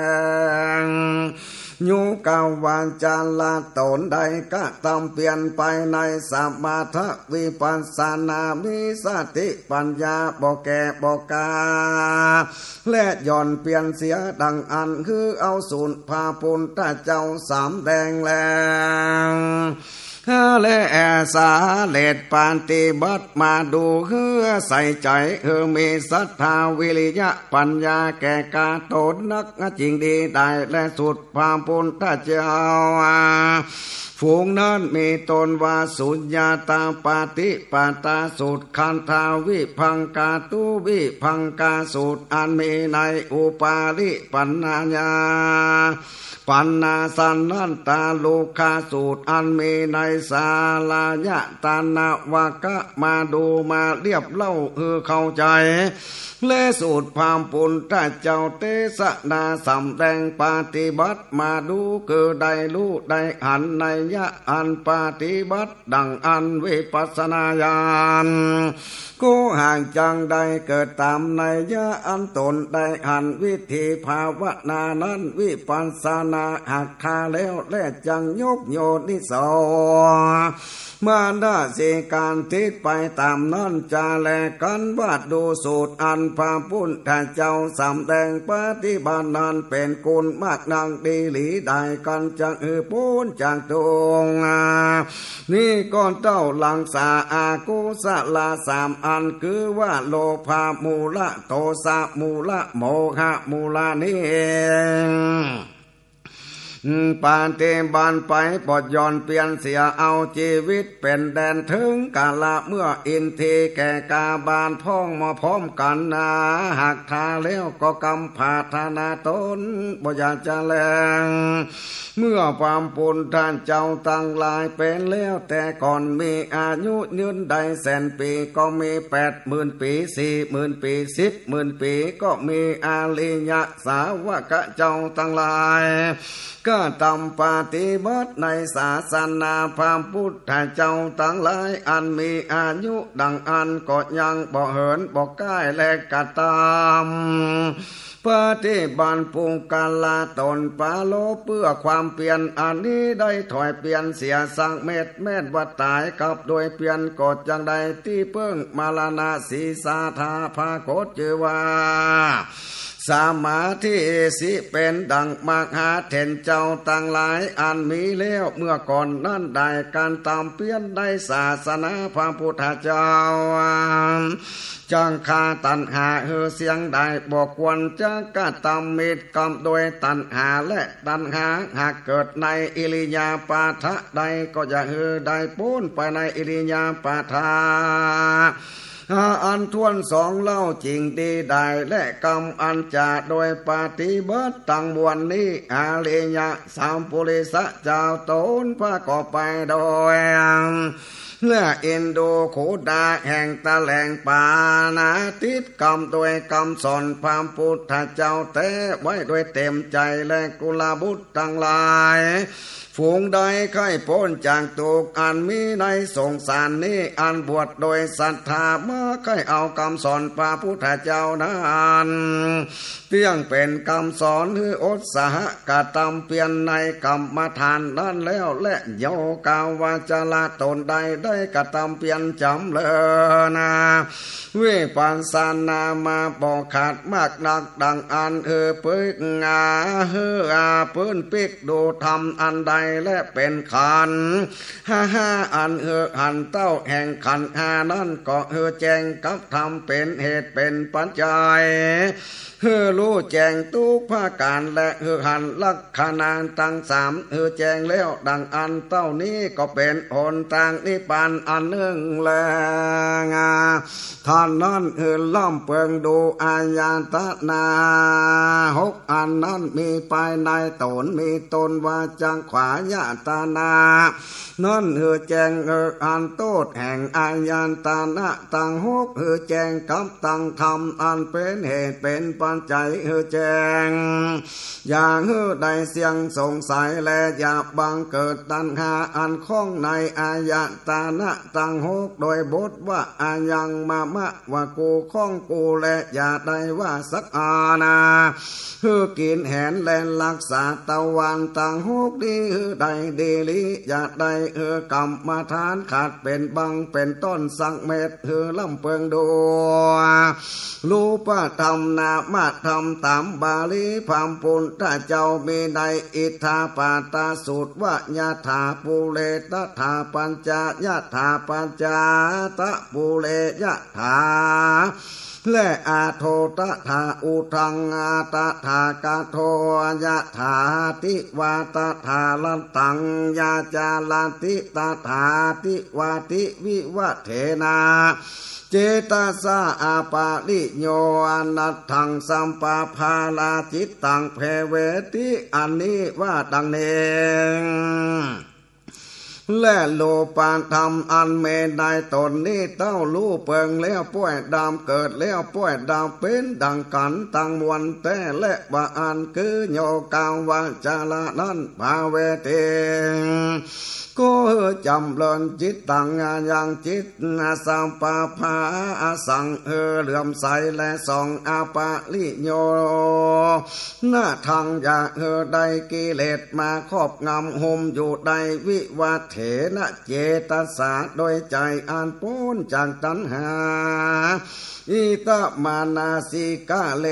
โยคะวัจจรต๋นได้กระตำเปียรไปในสมถะวิปัสสนา มีสติปัญญาบ่แก่บ่กล้า และหย่อนเปียรเสียดังอั้น คือเอาสูตรพระพุทธเจ้าสำแดงแล และสำเร็จปฏิบัติมาดู หื้อใส่ใจ๋ หื้อมีศรัทธาวิริยะปัญญาแก่กล้าต๋นนัก จิ่งดีได้ และสูตรพระพุทธเจ้า ฝูงนั้นมีต้นว่าสุญญตาปฏิปทาสูตร ขันธาวิภังคาตุวิภังคาสูตร อันมีในอุปาลิปันนายา ปันนาสันนันตาลุคาสูตร อันมีในสาลายตนวกะ มาดูมาเรียบเล่าหื้อเข้าใจ๋ และสูตรพระพุทธเจ้าเตสนาสำแดงปฏิบัติมาดู คือได้ฮู้ได้หันนัยยะอันปฏิบัติ ดังอั้นวิปัสสนาญาณ ก็หากจั่งได้เกิดต๋ามนัยยะอันต๋นได้หันวิธีภาวนานั้น วิปัสสนาหากทาแล้ว และจั่งยกโยนิโสมนสิการทิศไปต๋ามนั้น จะแลกั๋นว่าดูสูตรอันพระพุทธเจ้าสำแดงปฏิบัตินั้น เป๋นกุณมากนักดีหลี ได้กั๋นจักหื้อป๊นจากทุกข์ นี้ก็เต้ารักษาอกุศลสามอัน คือว่าโลภะมูละ โทสะมูละ โมหะมูละนี้ ปฏิบัติไปบ่หย่อนเปียรเสีย เอาจีวิตเป๋นแดนเถิงกาละ เมื่ออินทรีย์แก่กล้าบานพ่องมาพร้อมกั๋นนา หากทาแล้วก็กำปรารถนาต๋นบ่อยากจะแลง เมื่อพระพุทธเจ้าตังหลายเป๋นแล้วแต่ก่อน มีอายุยืนได้แสนปี๋ ก็มีแปดหมื่นปี๋ สี่หมื่นปี๋ สิบหมื่นปี๋ ก็มีอริยสาวกเจ้าตังหลาย กระตำปฏิบัติในศาสนาพระพุทธเจ้าตังหลาย อันมีอายุดังอั้น ก็ยังบ่เหินบ่ก้าย และกระตำปฏิบัติปุคคละต๋นปรารภเปื้อความเปียร อันนี้ได้ถอยเปียรเสียสักเม็ด แม่นว่าต๋ายกับโดยเปียร ก็จักได้ตี้เปิ้งมรณะ สีสาธาปรากฏจื้อว่า สมาธิสิเป๋นดังมหาเถรเจ้าตังหลาย อันมีแล้วเมื่อก่อนนั้น ได้กระตำเปียรในศาสนาพระพุทธเจ้า จักฆ่าตัณหาหื้อเสี้ยงได้ บ่ควรจักกระตำมิตรกับโดยตัณหา และตัณหาหากเกิดในอิริยาบถใด ก็อย่าหื้อได้ป๊นไปในอิริยาบถ อันถ้วนสองเล่า จิ่งดีได้ และกรรมอันจะโดยปฏิบัติตังมวลนี้ อริยสัมปุริสะเจ้าตนพระก็ไปโดย และอินดูขุดาแห่งตะแหลงปานาติดกำโดยกำสอนพระพุทธเจ้าแต๊ไว้โดยเต็มใจ๋ และกุลบุตรตังหลาย ฝูงใดใค่ป๊นจากตุ๊กข์อันมีในสงสารนี้ อันบวชโดยศรัทธามาใค่เอากำสอนพระพุทธเจ้านั้น เปี้ยงเป๋นกำสอนหื้ออุตสาหะกระตำเปียรในกรรมฐานนั้นแล้ว และโยคาวาจรตนใดได้กระตำเปียรจ๋ำเริญนา วิปัสสนามาบ่ขาดมากนัก ดังอั้นหื้อปึกหา หื้ออาปื้นปิ๊กดูธรรมอันใด และเป๋นขันธ์ห้า อันหื้อหันเต้าแห่งขันธ์ห้านั้น ก็หื้อแจ้งกับธรรมเป๋นเหตุเป๋นปัจจัย หื้อฮู้แจ้งทุกประก๋าน และหื้อหันลักษณะตังสามหื้อแจ้งแล้ว ดังอั้นเต้านี้ ก็เป๋นหนตางนิพพานอันนึ่งแล เต้านั้นหื้อล้ำเปิงดูอายตนะหกอันนั้น มีภายในต๋น มีต้นว่าจักขายตนะ นั้นหื้อแจ้งหื้อหันโต้ษแห่งอายตนะตังหก หื้อแจ้งกับตังธรรมอันเป๋นเหตุเป๋นปัจจัยหื้อแจ้ง อย่าหื้อได้เสี้ยงสงสัย และอย่าบังเกิดตัณหาอันข้องในอายตนะตังหก โดยบทว่า อายังมะมะ ว่ากูของกู และอย่าได้ว่าสักอันนา หื้อกิ๋นแหนและรักษาตะวันตังหกนี้หื้อได้ดีหลี อย่าได้หื้อกรรมฐานขาดเป๋นบางเป๋นต้นสักเม็ด หื้อล้ำเปิงดู รูปธรรมนามธรรมต๋ามบาลีพระพุทธเจ้ามีในอิทธาปาตสูตรว่า ยะถาปูเรตถาปัจจา ยะถาปัจจาตะปูเรยะถา และอโถตถาอุทัง ตถาคโต ยะถาติวาตถารัตตัง ยาจารัติตถาติวาติวิวัฏเถนะ เจตสาอปริโย อนัตถังสัมปปาลาจิตตังเภเวติ อันนี้ว่าดังนี้ และรูปธรรมอันมีในต๋นนี้ เต้าฮู้เปิงแล้วป้อยดับ เกิดแล้วป้อยดับ เป๋นดังกั๋นตังมวลแต๊ และว่าอั้น คือโยคาวาจรนั้น เภเวติ ก็หื้อจ๋ำเริญจิตตัง ยังจิตสัมปปาสัง หื้อเหลื่อมใส และส่อง อปริโย นะทัง อย่าหื้อได้กิเลสมาครอบงำหุ้มอยู่ได้ วิวัฏเถนะ เจตสา โดยใจ๋อันป๊นจากตัณหา อิตมานาสิกะเร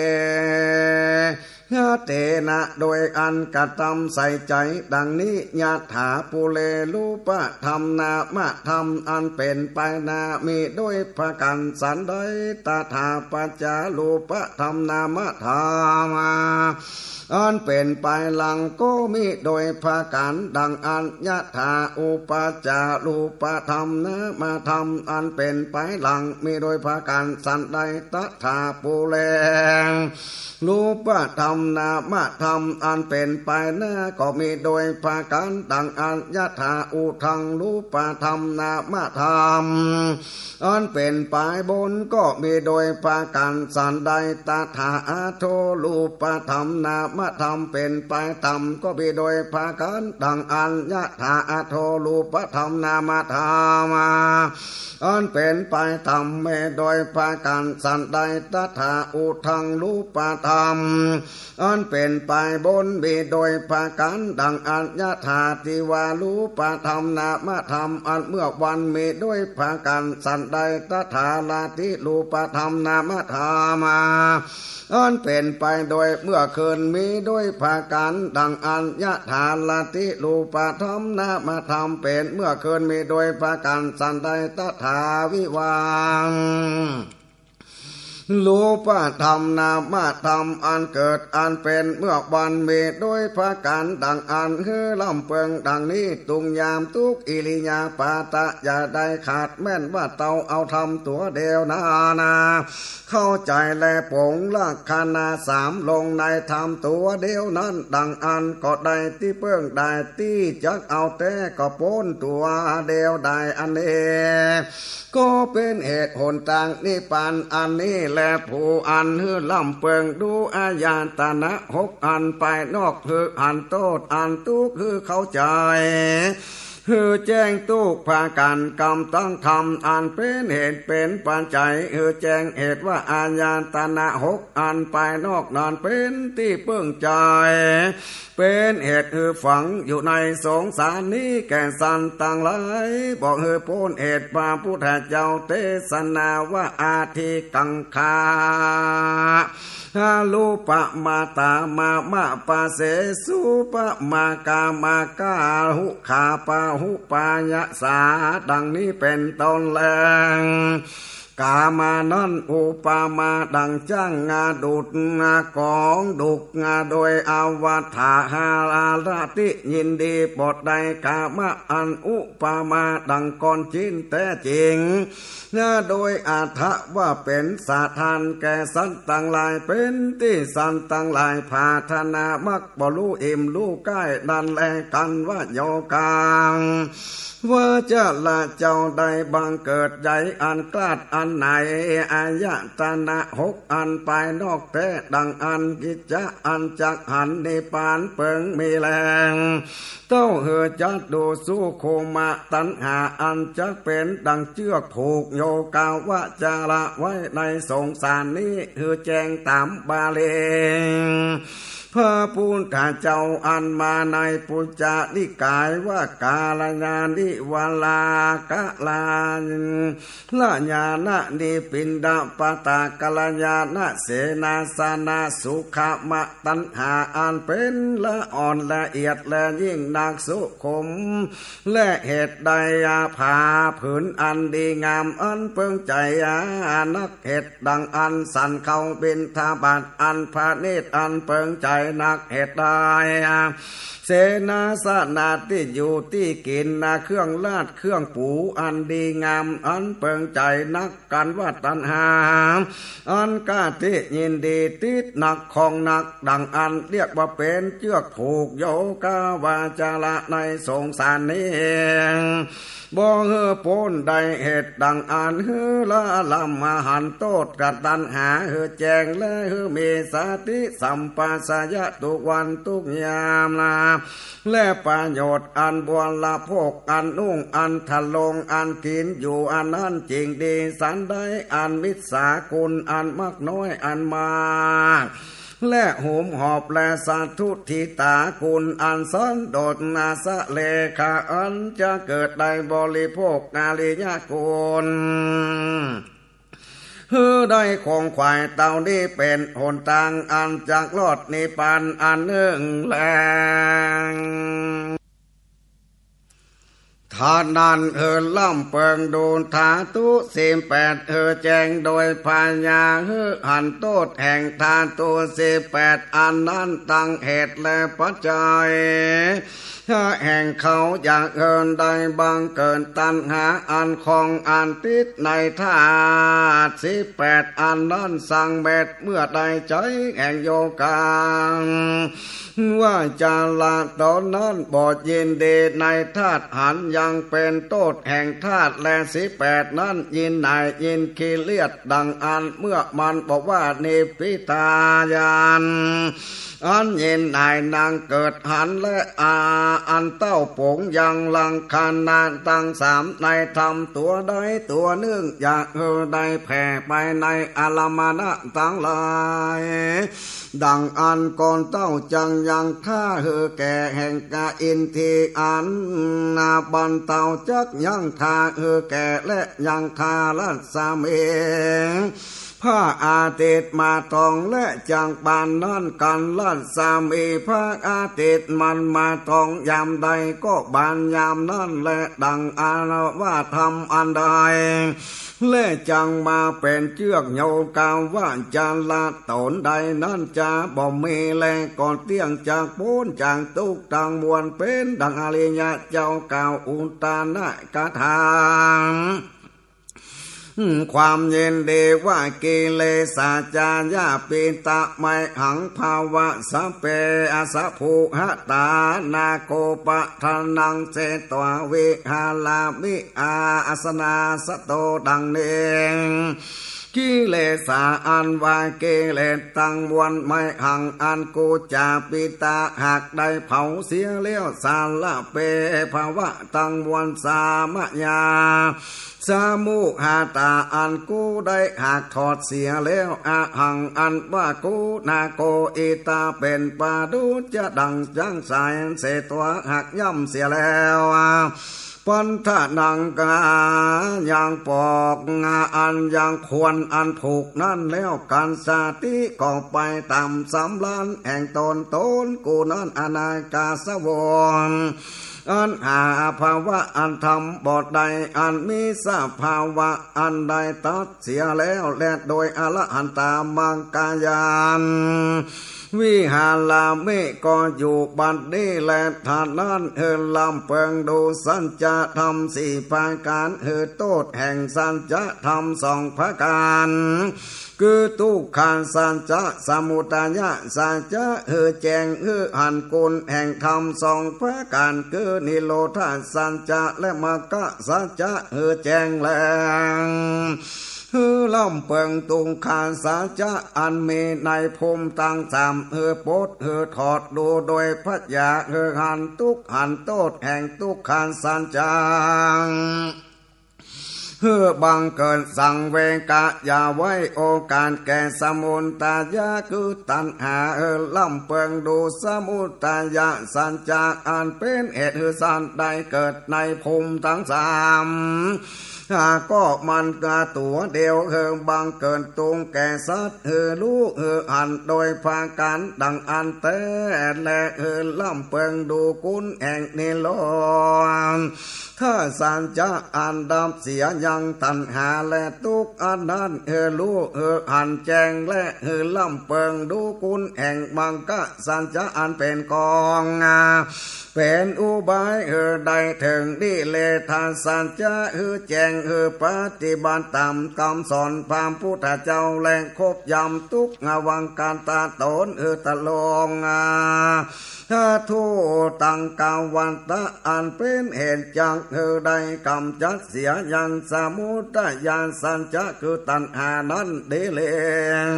หะเตนะ โดยอันกระตำใส่ใจ๋ดังนี้ ยะถาปูเร รูปธรรมนามธรรมอันเป๋นไปหน้า มีโดยประก๋านสันใด ตถาปัจจารูปธรรมนามธรรม อันเป๋นไปหลังก็มีโดยประก๋านดังอั้น ยะถาอุปัจจารูปธรรมนามธรรมอันเป๋นไปหลัง มีโดยประก๋านสันใด ตถาปูเร รูปธรรมนามธรรมอันเป๋นไปหน้า ก็มีโดยประก๋านดังอั้น ยะถาอุทังรูปธรรมนามธรรม อันเป๋นไปบนก็มีโดยประก๋านสันใด ตถาอโธรูปธรรมนามธรรมเป๋นไปต่ำก็มีโดยประก๋านดังอั้น ยะถาอโธรูปธรรมนามธรรม อันเป๋นไปต่ำมีโดยประก๋านสันใด ตถาอุทังรูปธรรม อันเป๋นไปบนมีโดยประก๋านดังอั้น ยะถาติวารูปธรรมนามธรรม อันเมื่อวันมีโดยประก๋านสันใด ตถาราตรีรูปธรรมนามธรรม อันเป๋นไปโดยเมื่อคืนมีโดยประก๋านดังอั้น ยะถาราตรีรูปธรรมนามธรรมเป๋นเมื่อคืนมีโดยประก๋านสันใด ตถาวิวัง รูปธรรมนามธรรมอันเกิดอันเป๋นเมื่อวันมีโดยประก๋านดั่งอั้นหื้อล้ำเปิงดั่งนี้ ตุงยามตุ๊กอิริยาปาตะอย่าได้ขาดแม่นว่าเตาเอาธรรมตั๋วเดียวนานา เข้าใจ๋และปลงลักษณะสามลงในธรรมตั๋วเดียวนั้นดั่งอั้นก็ได้ตี้เปิ้งได้ตี้จักเอาแต๊ก็ป๊นตั๋วเดียวได้อันนี้ ก็เป๋นเหตุหนตางนิพพานอันนี้แล ผู้อันหื้อล้ำเปิงดูอายตนะหกอันภายนอกหื้อหันโต้ษอันตุ๊กหื้อเข้าใจ๋ หื้อแจ้งตุ๊กประก๋านกำตังธรรมอันเป๋นเหตุเป๋นปัจจัยหื้อแจ้งเหตุว่าอายตนะหกอันภายนอกนั้นเป๋นตี้เปิ้งใจ๋ เป๋นเหตุหื้อฝังอยู่ในสงสารนี้แก่สัตว์ตังหลาย บ่หื้อป๊นเหตุ พระพุทธเจ้าเตสนาว่า อธิกังขา หารูปมาตามามะปะเสสุปะมากามากาหุขาปะหุปายะสา ดั่งนี้เป๋นต้นแล กามานั้นอุปมาดั่งจ๊างงาดุดงากองดุกงาโดยอวถาหาราติยินดีปดได้ กามะอันอุปมาดั่งก้อนจิ๊นแต๊จริง โดยอัตถะว่าเป๋นสถานแก่สัตว์ตังหลาย เป๋นตี้สัตว์ตังหลายผาถนามักบ่ฮู้อิ่มฮู้ใก้นั้นแล กั๋นว่าโยกัง วชิระเจ้าได้บังเกิดใจ๋อันกล้าอันไหน อายตนะหกอันภายนอกแต๊ดั่งอั้น กิจจะอันจักหันนิพพานเปิงมีแล เต้าหื้อจักดูสุขุมะตัณหาอันจักเป๋นดั่งเจื้อกผูกโยกาวจระไว้ในสงสารนี้ หื้อแจ้งต๋ามบาลี พระพุทธเจ้าอันมาในปุจจนิกายว่า กาลยานิวรากะลา ลยานะนิปินดาปาตากาลยานะเสนาสนะสุขมะตัณหาอันเป๋นละอ่อนละเอียดและยิ่งนักสุขุม และเหตุใดอาผาผืนอันดีงามอันเปิงใจ๋อานัก เหตุดั่งอั้นสันเข้าบิณฑบาตอันประณีตอันเปิงใจ๋นัก เหตุใด เสนาสนะตี้อยู่ตี้กิ๋นนาเครื่องราชเครื่องปูอันดีงามอันเปิงใจ๋นัก กั๋นว่าตัณหา อันกล้าตี้ยินดีติดนักคล้องนักดั่งอั้น เรียกว่าเป๋นเจื้อกผูกโยกาวาจระในสงสารนี้ บ่หื้อป๊นได้เหตุดั่งอั้น หื้อละล้ำหันโต้ษกับตัณหาหื้อแจ้ง และหื้อมีสติสัมปชัญญะกู้วันกู้ยามนา และประโยชน์อันบริโภค อันนุ่ง อันทรง อันกิ๋นอยู่ อันนั้นจริงดีสันใด อันมิจฉากุลอันมากน้อยอันมาก และหอมหอบ และสาธุทิตากุลอันสันโดษนาสะเลขะ อันจะเกิดได้บริโภคอริยกุล หื้อได้ขงขวายเต้านี้ เป๋นหนตางอันจักรอดนิพพานอันนึ่งแล ถ้านั้นหื้อล้ำเปิงดูธาตุสิบแปด หื้อแจ้งโดยปัญญา หื้อหันโต้ษแห่งธาตุสิบแปดอันนั้น ตังเหตุและปัจจัย แห่งเขาอยากหื้อได้บังเกิดตัณหาอันคล้องอันติดในธาตุสิบแปดอันนั้นสังเม็ด เมื่อได้ใจ๋แห่งโยกัง วาจาละต๋นนั้นบ่ยินดีในธาตุหันยังเป๋นโต้ษแห่งธาตุและสิบแปดนั้น ยินหน่ายยินขี้เลียดดั่งอั้น เมื่อมันบอกว่านิพพิทายาน อันยินหน่ายนังเกิดหันและอาอันเต้าปงยังลักษณะตังสามในธรรมตั๋วใดตั๋วนึ่ง อยากหื้อได้แผ่ไปในอารมณะตังหลาย ดั่งอั้นก่อนเต้าจักยังท่าหื้อแก่แห่งกะอินทรีย์อันนาบันเต้าจักยังท่าหื้อแก่และยังท่ารัศมี พระอาทิตย์มาตรงและจักบานนั้นกั๋น รัศมีพระอาทิตย์มันมาตรงยามใดก็บานยามนั้นแล ดังอันว่าธรรมอันใด และจักมาเป๋นเจื้อกโยคาวจรต๋นใดนั้นจะบ่มีแล ก็เตี้ยงจักป๊นจากตุ๊กข์ตังมวล เป๋นดังอริยะเจ้ากล่าวอุทานะกถา ความยินดีว่า กิเลสาจา ยาปิตะ มหัง ภวะ สะเป อะสะ ภูหะตา นาโค ปะทะนัง เจตวา วิหารามิ อาสนาสโต ดังนี้ กิเลสา อันว่ากิเลสตังมวล มหัง อันกู จาปิตะ หากได้เผาเสียแล้ว สะละเป ภวะ ตังมวล สามยา สะมุหะตา อันกูได้หากถอดเสียแล้ว อะหัง อันว่ากู นาโค อิตา เป๋นปาดุจจะดั่งจ๊างสาย เจตวา หากย่ำเสียแล้ว ปันทะนัง กายังปอก อันยังขวนอันผูกนั้นแล้ว กัสสาติ ก็ไปต๋ามสำราญแห่งต๋น ต๋นกูนั้น อนากาสะวง อันหาภวะอันทำบ่ได้ อันมีสภาวะอันได้ตัดเสียแล้ว และโดยอรหันตามัคคายาน วิหารามิ ก็อยู่บัดนี้แล เท่านั้น หื้อร่ำเปิงดูสัจจะธรรมสี่ประก๋าน หื้อโต้ษแห่งสัจจะธรรมสองประก๋าน คือ ทุกขสัจจะ สมุทัยสัจจะ หื้อแจ้ง หื้อหันคุณแห่งธรรมสองประก๋าน คือ นิโรธสัจจะ และ มรรคสัจจะ หื้อแจ้งแล หื้อร่ำเปิง ทุกขสัจจะ อันมีในภูมิตังสาม หื้อปด หื้อถอด ดูโดยปัญญา หื้อหันทุกข์หันโต้ษแห่งทุกขสัจจะ หื้อบังเกิดสังเวกะ อย่าไว้โอกาสแก่สมุทัยะ คือตัณหา หื้อร่ำเปิงดูสมุทัยสัจจะ อันเป๋นเหตุหื้อสัตว์ได้เกิดในภูมิตังสาม หากก็มันกาตั๋วเดียว หื้อบังเกิดทุกข์แก่สัตว์ หื้อฮู้ หื้อหันโดยประก๋านดังอั้นแต๊ และ หื้อร่ำเปิงดูคุณแห่งนิโรธ ถ้าสัจจะอันดับเสียยังตัณหาและทุกข์อันนั้น หื้อฮู้ หื้อหันแจ้ง และ หื้อร่ำเปิงดูคุณแห่งมรรคสัจจะอันเป๋นกอง เป๋นอุบาย หื้อได้เถิงนิเรธสัจจะ หื้อแจ้ง หื้อปฏิบัติต๋ามกำสอนพระพุทธเจ้า และครบย่ำทุกข์อวังคตะต๋น หื้อตะลง ทุกข์ตังกวัตตะ อันเป๋นเหตุจักหื้อได้ก๋ำจัดเสียยังสมุทัยสัจจะ คือตัณหานั้นดีเลิง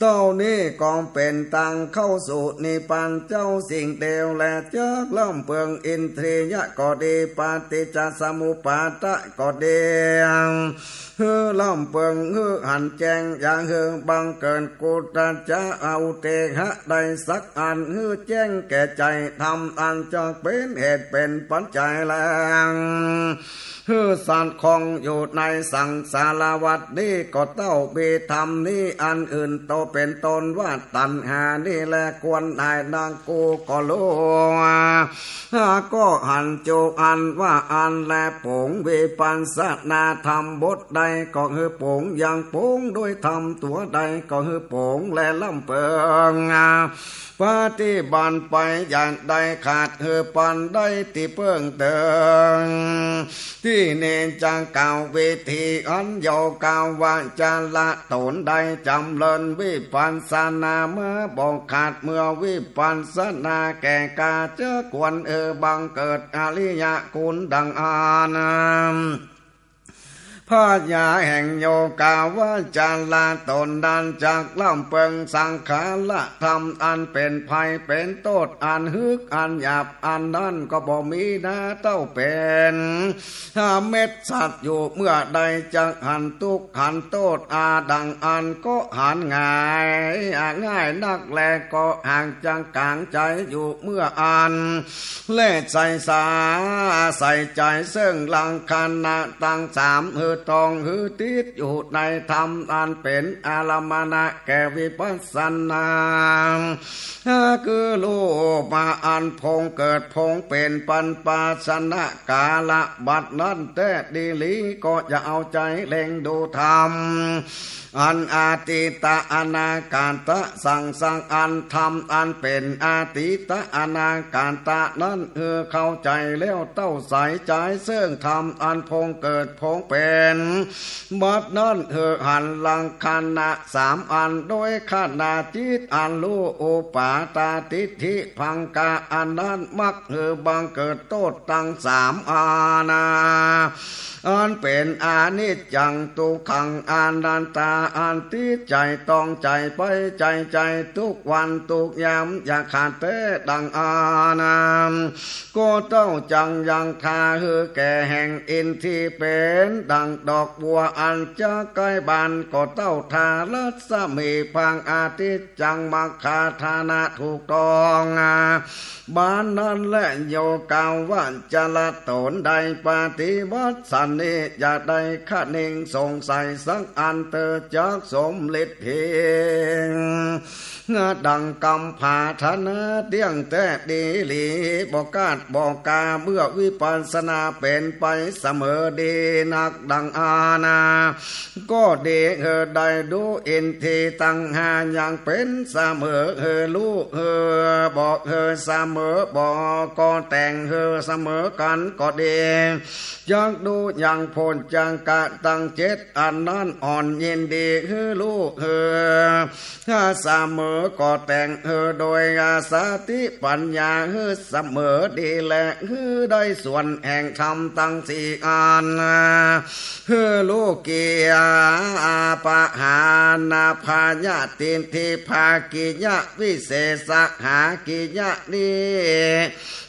เต้านี้ก็เป๋นตางเข้าสู่นิพพานเจ้าสิ่งเดียวแล จักร่ำเปิงอินทรียะก็ดี ปฏิจจสมุปปาทะก็ดี หื้อร่ำเปิง หื้อหันแจ้ง อย่าหื้อบังเกิดกุตตะจะอุเทหะได้สักอัน หื้อแจ้งแก่ใจ๋ธรรมอันจักเป๋นเหตุเป๋นปัจจัยแล หื้อสัตว์คงอยู่ในสังสารวัฏนี้ ก็เต้ามีธรรมนี้อันอื่นโตเป๋นต้นว่าตัณหานี้แล ควรหน่ายนัก กูก็ฮู้ หากก็หันจุอันว่าอันแล ปวงวิปัสสนาธรรมบทใดก็หื้อปวงยังปวงด้วยธรรมตั๋วใดก็หื้อปวงและร่ำเปิง ปฏิบัติไปอย่าได้ขาด หื้อปานได้ตี้เปิ้งเติง ตี้นี้จะกล่าววิธีอันโยคาวจรต๋นได้จำเริญวิปัสสนามาบ่ขาด เมื่อวิปัสสนาแก่กล้าจะควรหื้อบังเกิดอริยคุณดังอั้น ผญาแห่งโยคาวจรต๋นนั้นจักร่ำเปิงสังขารธรรมอันเป๋นภัยเป๋นโต้ษ อันฮึกอันหยาบ อันนั้นก็บ่มีนาเต้าเป๋น เม็ดสัตว์อยู่เมื่อใดจักหันทุกข์หันโต้ษอาดังอั้นก็หันง่าย อาง่ายนักแล ก็หากจักก๋างใจ๋อยู่เมื่ออั้น และใส่สา ใส่ใจ๋เซิ่งลักษณะตังสามหื้อ ต้องหื้อติดอยู่ในธรรมอันเป๋นอารมมณะแก่วิปัสสนา คือรูปมาอันพงเกิดพงเป๋นปัญปาชนะกาละบัดนั้นแต๊ดีหลี ก็อย่าเอาใจ๋เล็งดูธรรม อันอดีตะอนาคตะสังสังอันธรรมอันเป๋นอดีตะอนาคตะนั้น หื้อเข้าใจ๋แล้วเต้าใสใจ๋เซิ่งธรรมอันพงเกิดพงเป๋น บัดนั้นหื้อหันลักขณะสามอัน โดยขณะจิตอันฮู้อุปาทาทิฏฐิภังคะอันนั้น มักหื้อบังเกิดโต้ษตังสามอันนา อันเป๋นอนิจจัง ตุ๊กขัง อนัตตา อันติดใจ๋ต้องใจ๋ไปใจ๋ใจ๋ตุ๊กวันตุ๊กยาม อย่าขาดแต๊ดังอันนา ก็เต้าจักยังถ้าหื้อแก่แห่งอินทรีย์เป๋นดั่งดอกบัวอันจะใก้บาน ก็เต้าถ้ารัศมีพระอาทิตย์จักมาคาทานะถูกต้อง บานนั้นแล โยคาวจรตนได้ปฏิบัติสันนี้ อย่าได้คะนึงสงสัยสักอันเตียวจักสำเร็จเพียง ดังกำปรารถนาเตี้ยงแต๊ดีหลี บ่ขาดบ่กา เมื่อวิปัสสนาเป๋นไปเสมอดีนักดังอันนา ก็ดีหื้อได้ดูอินทรีย์ตังห้าอย่างเป๋นเสมอหื้อฮู้หื้อบอกหื้อเสมอบอก ก็แต่งหื้อเสมอกั๋นก็ดี จักดูอย่างโผฏฐังคะตังเจ็ดอันนั้นอ่อนยินดีหื้อฮู้หื้อ ถ้าเสมอก็แต่งหื้อโดยสติปัญญาหื้อเสมอดีแล หื้อได้ส่วนแห่งธรรมตังสี่อัน หื้อฮู้กิริยา ปหานะพยาทิฏฐิภากิริยา วิเศษหากิริยา นิ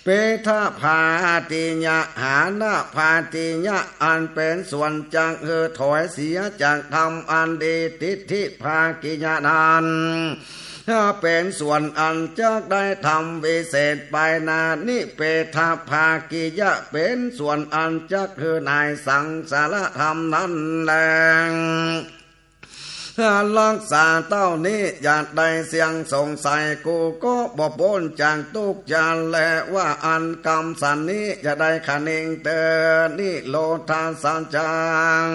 เพทภากิริยา หานะภากิริยา อันเป๋นส่วนจักหื้อถอยเสียจากธรรมอันดี ทิฏฐิภากิริยานั้น ถ้าเป๋นส่วนอันจักได้ธรรมวิเศษไปนา นิเพทภากิริยา เป๋นส่วนอันจักหื้อหนีสังสารธรรมนั้นแล รักษาเต้านี้อย่าได้เสี้ยงสงสัย กูก็บ่ป๊นจากตุ๊กข์จะแล ว่าอันกำสันนี้อย่าได้คะนึงเตียวนิโรธาสัจจัง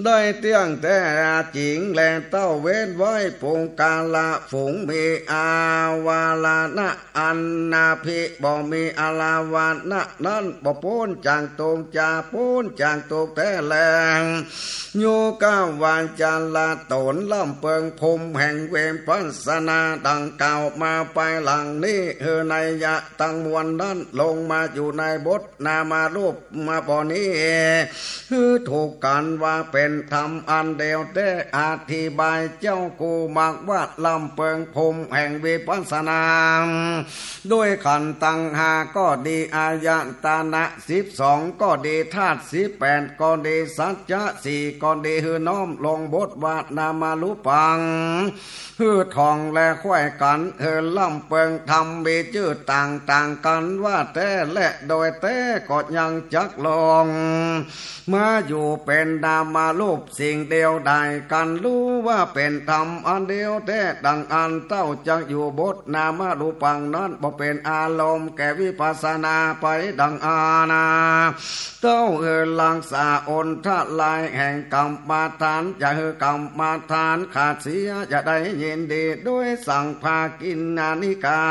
ได้เตี้ยงแต๊จริงแล เต้าเว้นไว้ปุคคละฝูงมีอาราธนะ อันนาภิ บ่มีอาราธนะนั้น บ่ป๊นจากตุ๊กข์ จะป๊นจากตุ๊กข์แต๊แล โยคาวจรตนล่ำเปิงภูมิแห่งวิปัสสนาดังกล่าวมาไปหลังนี้ หื้อนัยยะตังมวลนั้นลงมาอยู่ในบทนามรูปมาบ่นี้ หื้อถูกกั๋นว่าเป๋นธรรมอันเดียวแต๊ อธิบายเจ้ากูมักว่าล่ำเปิงภูมิแห่งวิปัสสนา ด้วยขันธ์ตังห้าก็ดี อายตนะสิบสองก็ดี ธาตุสิบแปดก็ดี สัจจะสี่ก็ดี หื้อน้อมลงบทว่านามรูปัง หื้อถ่องและใค่กั๋น หื้อล่ำเปิงธรรมมีจื้อต่างๆ กั๋นว่าแต๊ และโดยแต๊ก็ยังจักลง มาอยู่เป๋นนามรูปสิ่งเดียวได้ กั๋นฮู้ว่าเป๋นธรรมอันเดียวแต๊ ดังอันเต้าจักอยู่บทนามรูปังนั้น บ่เป๋นอารมณ์แก่วิปัสสนาไปดังอันนา เต้าหื้อรักษาอนทลายแห่งกรรมฐาน อย่าหื้อกรรมฐานขาดเสีย อย่าได้ยินดีโดยสังภากิณณานิกา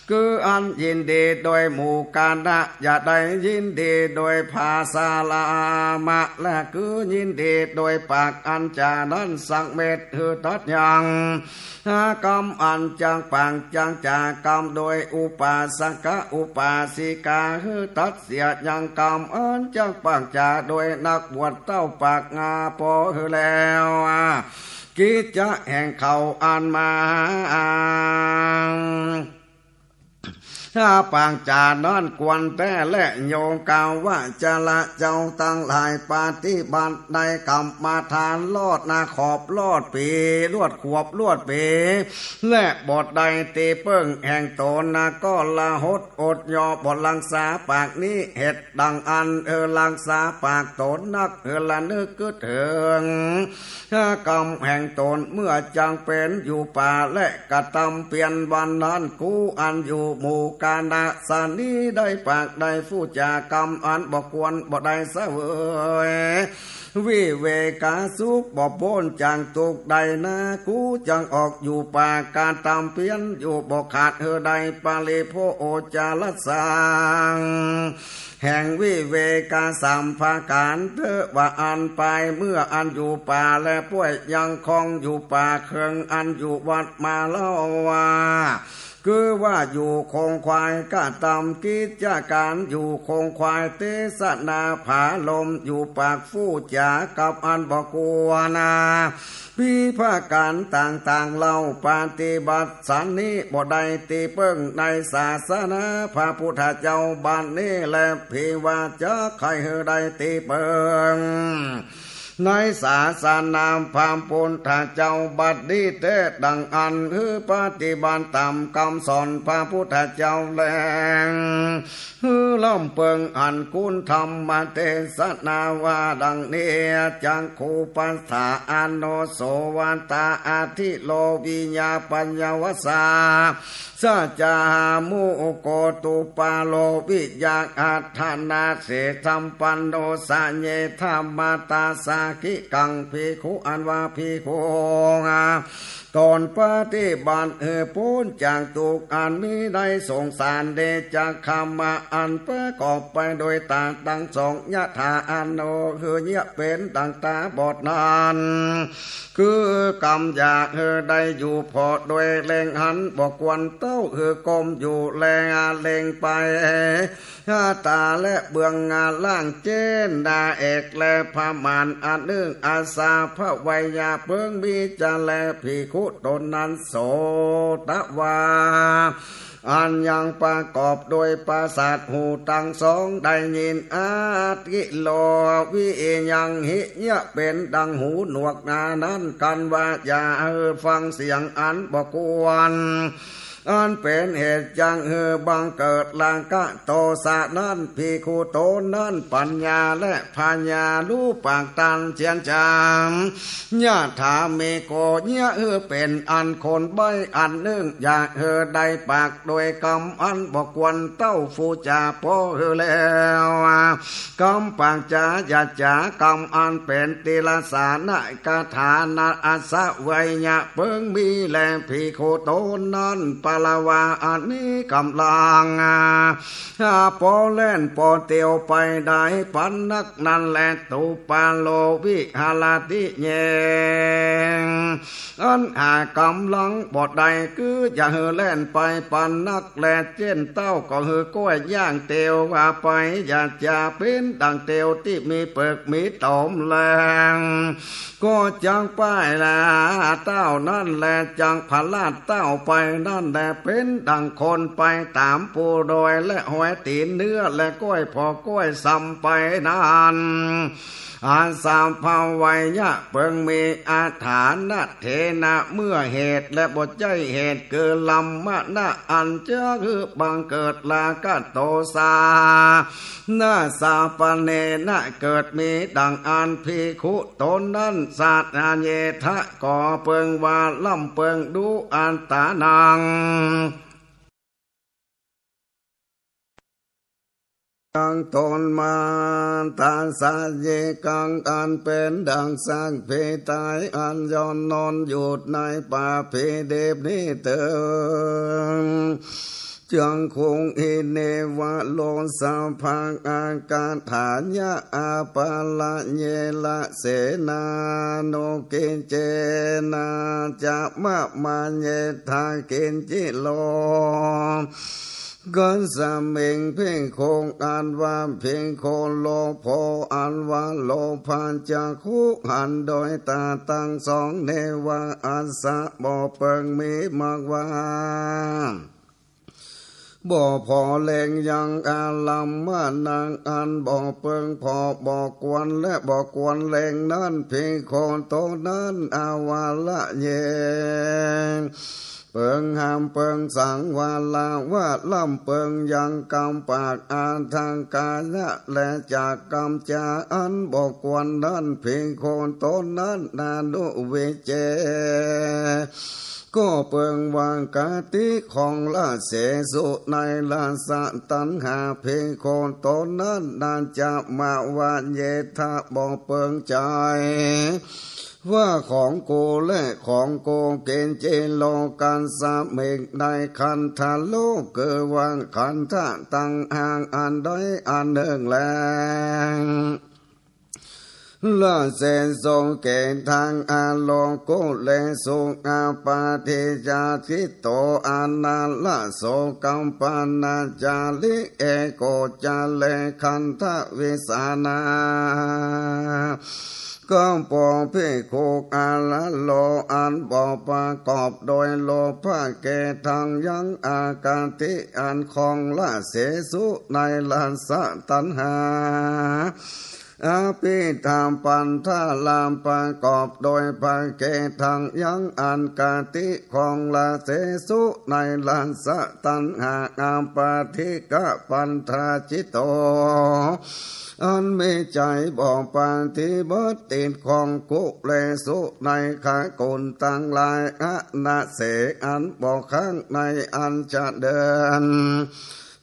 คืออันยินดีโดยหมู่คณะ อย่าได้ยินดีโดยภาษาลามะ และคือยินดีโดยปากอันจานั้นสักเม็ด หื้อตัดยังกรรมอันจักปากจักจากรรมโดยอุปาสกะอุปาสิกา หื้อตัดเสียยังกรรมอันจักปากจาโดยนักบวชเต้าปากงา ปอหื้อแล้ว กิจจะแห่งเขาอันมา ถ้าปากจ๋านั้นควรแต๊แล โยคาวจรเจ้าตังหลาย ปฏิบัติในกรรมฐานรอดนาขอบรอดปี๋ รวดขวบรวดปี๋ และบ่ได้ตี้เปิ้งแห่งต๋นนา ก็ละหดอดยอบ่รักษาปากนี้ เหตุดังอั้นเออ รักษาปากต๋นนัก เออ ละนึกกึ๊ดเถิง กรรมแห่งต๋นเมื่อจักเป๋นอยู่ป่า และกระตำเปียรวันนั้น กูอันอยู่หมู่คณะสันนี้ ได้ปากได้ฟู่จ๋ากรรมอันบ่ควร บ่ได้เสวยวิเวกสุข บ่ป๊นจากตุ๊กข์ได้นา กูจักออกอยู่ป่ากระตำเปียรอยู่บ่ขาด เออ ได้ปริโภคโอจรสสัง แห่งวิเวกสามประก๋านเต๊อะ ว่าอั้นไป เมื่ออันอยู่ป่าและป้วยยังคองอยู่ป่า เคิงอันอยู่วัดมาเล่าว่า คือว่าอยู่คงควายกระตำกิจก๋าน อยู่คงควายเตสนาผาลม อยู่ปากฟู่จ๋ากับอันบ่ควรนา พิพาก๋านต่างๆ เล่าปฏิบัติสันนี้ บ่ได้ตี้เปิ้งในศาสนาพระพุทธเจ้าบัดนี้แล ภิว่าจักใค่หื้อได้ตี้เปิ้งในศาสนาพระพุทธเจ้าบัดนี้แต๊ ดังอั้นหื้อปฏิบัติต๋ามกำสอนพระพุทธเจ้าแล หื้อล้ำเปิ้งอันคุณธรรมเตสนาว่าดังนี้ จักขุปัฏฐาอโนสวตาอธิโลวิยาปัญญวสา สัจจาหามุโกตุปาโลวิยาอัฏฐานาเสสัมปันโนสะเยธรรมตาสากิกัง ภิกขุอันว่าภิกขุ ต๋นปฏิบัติหื้อป๊นจากตุ๊กข์อันมีในสงสาร เดจักขมะอันประกอบไปโดยต๋าตังสอง ยะถาอโน หื้อเยียะเป๋นดังต๋าบอดนั้น คือกำอยากหื้อได้อยู่ผ่อโดยเล็งหัน บ่ควรเต้าหื้อก้มอยู่แลเล็งไป ต๋าและเบื้องล่างเจ้นดาเอกและผะหมานอันนึ่ง อาสาภะไวยะเปิงมีจะแล ภิกขุต๋นนั้นโสตะวา อันยังประกอบโดยประสาทหูตังสองได้ยิน อธิโลวิยังหิ เยียะเป๋นดังหูหนวกนานั้น กันว่าอย่าหื้อฟังเสียงอันบ่ควร อันเป๋นเหตุจักหื้อบังเกิดราคะโตสะนั้น ภิกขุต๋นนั้นปัญญาและผญารู้ปากตันเจียนจ๋ำ ยะถาเมโก เยียะหื้อเป๋นอันคนใบ้อันนึ่ง อยากหื้อได้ปากโดยกำอันบ่ควรเต้าฟู่จ๋าผ่อหื้อแล้ว กำปากจ๋าหยาดจ๋ากำอันเป๋นติรสานะกถานะ อาสะไวยะเปิงมีแล ภิกขุต๋นนั้นปะละวาอันมีก๋ำลัง ผ่อแล่นผ่อเตียวไปได้ปานนักนั้นแล ตุปาโลวิหะระติเย อันหาก๋ำลังบ่ได้ คืออย่าหื้อแล่นไปปานนักแล เจ้นเต้าก็หื้อก้อยย่างเตียวว่าไป อย่าจะเป๋นดังเตียวตี้มีเปิกมีต๋อมแล ก็จักป้ายลาเต้านั้นแล จักผะลาดเต้าไปนั้นแล เป๋นดังคนไปต๋ามปูดอยและฮอยตี๋นเนื้อ และก้อยผ่อก้อยซำไปนั้น อาสาภะไวยะเปิงมี อฐานะเถนะ เมื่อเหตุและบ่ใจ้เหตุ คือลำมะนะอันจักหื้อบังเกิดราคะโตสะ นาสาปะเนนะ เกิดมีดังอั้น ภิกขุต๋นนั้น สะเยทะ ก็เปิงว่าล้ำเปิงดู อัตตานัง ยังต๋นมา ตัสสะ เยกัง อันเป๋นดังสักพีต๋าย อันย่อนนอนอยู่ในป่าพีดิบนี้เติง จักขุง หิเนวะ โลสะภะ อาคาถายะ อาปะละเยละ เสนานุกิจเจนะ จะมะมะเยทะ กิจจิโล กัสสะมิง ภิกขุ อันว่าภิกขุ โลโภ อันว่าโลภะ จักขุ หันโดยต๋าตังสอง เนวะ อัสสะ บ่เปิงมี มะว่า บ่ผ่อแลงยังอารัมมณัง อันบ่เปิงผ่อ บ่ควรและบ่ควรแลงนั้น ภิกขุโตนั้น อวรเย เปิงห้ามเปิงสัง วรา ว่าร่ำเปิงยัง กรรมปาก อัตถกายะ และจากกรรมจา อันบ่ควรนั้น ภิกขุโตนั้น อนุวิเจ ก็เปิงว่า กติ ของละเสสุ ในราสะตัณหา ภิกขุโตนั้น นาจะมะวะเยทะ บ่เปิงใจ๋ ว่าของกูและของกู กิญจิ โลกัสมิง ในขันธะโลก คือว่าขันธะตังหากอันใดอันนึ่งแล ละเสสุ เกตัง อโลกุเลสุ อปาฏิจจาคิโต อนาละโส กัมปนาจาริ เอโกจาเล ขันธวิสานา ก็ปอภิกขุ อละโล อันบ่ประกอบโดยโลภะ เกตัง ยัง อกติ อันของละเสสุ ในราสะตัณหา อภิธรรมปันธาลาม ประกอบโดยพระ เกตัง ยัง อันกติ ของละเสสุ ในราสะตัณหา อปาฏิกปันธาจิตโต อันมีใจ๋บ่ปฏิบัติติดข้อง กุเลสุ ในขกุศลตังหลาย อนาเส อันบ่ค้างในอันจะเดิน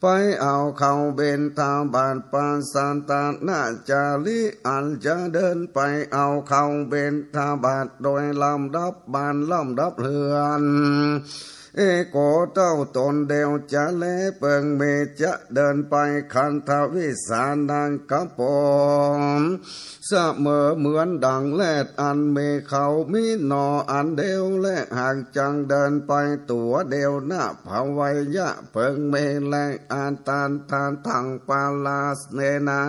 ไปเอาเข้าบิณฑบาต ปัสสะตะนาจาริ อันจะเดินไปเอาเข้าบิณฑบาต โดยลำดับบ้านลำดับเฮือน เอโก เต้าต๋นเดียว จาเล เปิงมี จะเดินไป ขันธวิสานัง กับผม เสมอเหมือนดั่งแรดอันมีเขามีหน่ออันเดียว และหากจักเดินไปตั๋วเดียว นภวัยยะ เปิงมีแล อาทัฏฐะถัง ปะลาเสนะ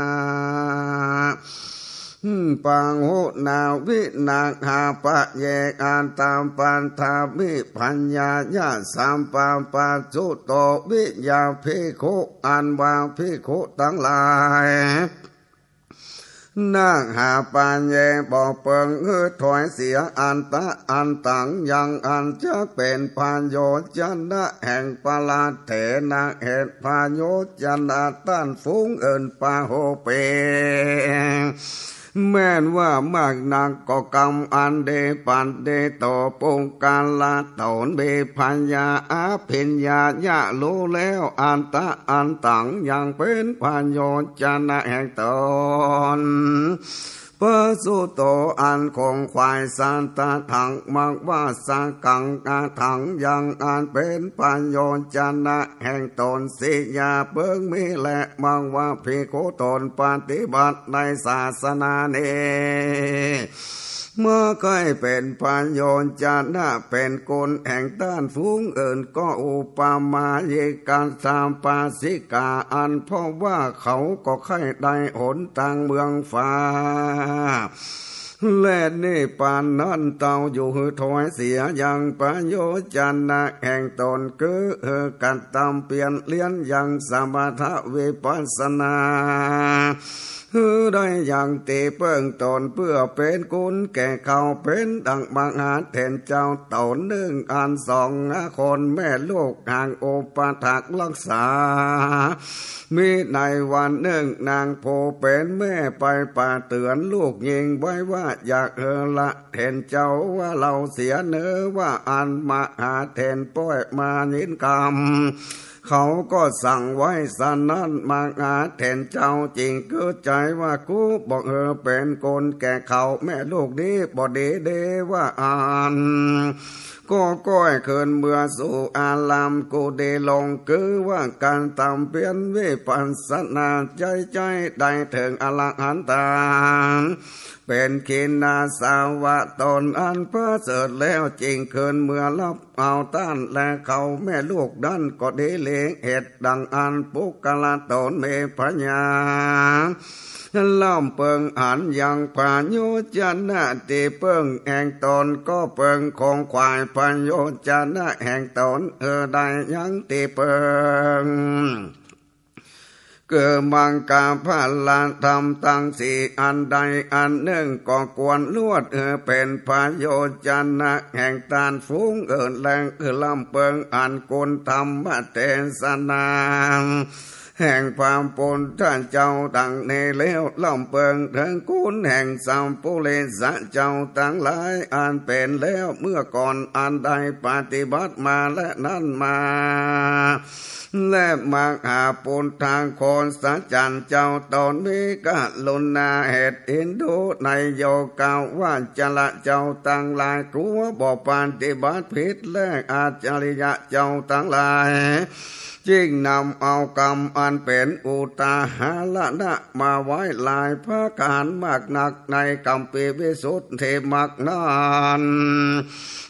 ปะหุนาวินาหาปะเย อาทัปปะทามิ พยายะ สัพพะปัสสุโต วิยาภิกขุ อันว่าภิกขุตังหลาย นาหาปะเย บ่เปิงหื้อถอยเสีย อันตะ อันตัง ยังอันจักเป๋นพโยจนะแห่งปราเถระ เหตุพโยจนะต้านฝูงอื่น ปะโหเป แม่นว่ามากนักก็กำอันดี ปัตติโต ปุคคละต๋นมีพยา อภิญญายะ ฮู้แล้ว อันตะ อันตัง ยังเป๋นพโยจนะแห่งต๋น ปะสุโต อันขงขวาย สัตถะถัง มัคคสากัง อาทัง ยังอันเป๋นพโยจนะแห่งต๋น สิยา เปิงมีแล มัคคภิกขุต๋นปฏิบัติในศาสนานี้ เมื่อใค่เป๋นพโยจนะเป๋นคุณแห่งต้านฝูงอื่น ก็อุปมา ยิคคัสสา ปาสิกา อันเพราะว่าเขาก็ใค่ได้หนตางเมืองฟ้า และนิพพานนั้น เต้าอยู่หื้อถอยเสียยังพโยจนะแห่งต๋น คือหื้อกัดตำเปียรเฮียนยังสมถะวิปัสสนา หื้อได้ยังตี้เปิ้งต๋น เปื้อเป๋นคุณแก่เขา เป๋นดั่งมหาเถรเจ้าต๋นนึ่ง อันสองคนแม่ลูก หากอุปัฏฐากรักษา มีในวันนึ่ง นางผู้เป๋นแม่ไปปาเตือนลูกญิงไว้ว่า อย่าหื้อละเถรเจ้าว่าเฮาเสียเน่อ ว่าอั้น มหาเถรป้อยมายินกำ เขาก็สั่งไว้ สะนั้นมหาเถรเจ้าจึ่งกึ๊ดใจ๋ว่า กูบ่หื้อเป๋นคุณแก่เขาแม่ลูกนี้บ่ดีเด้ ว่าอั้น ก็ก้อยคืนเมือสู่อารามกุฏิลง คือว่ากัดตำเปียรวิปัสสนา ใจ๊ใจ๊ได้เถิงอรหันตา เป๋นขีณาสาวะต๋นอันประเสริฐแล้ว จึ่งคืนเมือฮับเอาต้าน และเขาแม่ลูกนั้นก็ดีหลีก เหตุดั่งอั้นปุคคละต๋นมีพยา ล้ำเปิงอันยังพโยจนะตี้เปิ้งแห่งต๋น ก็เปิงของขวายพโยจนะแห่งต๋น หื้อได้ยังตี้เปิ้ง คือมังคละธรรมตังสี่ อันใดอันนึ่งก็ควรลวดหื้อเป๋นพโยจนะแห่งต้านฝูงอื่นแล คือล้ำเปิงอันคุณธรรมเตสนาแห่งพระปุทธเจ้าดังนี้แล้ว ล้ำเปิงเถิงคุณแห่งสัพปุริสะเจ้าตังหลาย อันเป๋นแล้วเมื่อก่อน อันได้ปฏิบัติมาและนั้นมา และมหาปุทธโฆษจันทร์เจ้าต๋นมีกรุณาเหตุเอ็นดูในโยคาวจรเจ้าตังหลาย กลัวบ่ปฏิบัติผิด และอัจฉริยะเจ้าตังหลาย จึงนำเอากำอันเป๋นอุทาหรณะมาไว้หลายประก๋านมากนัก ในคัมภีร์วิสุทธิมรรคนั้น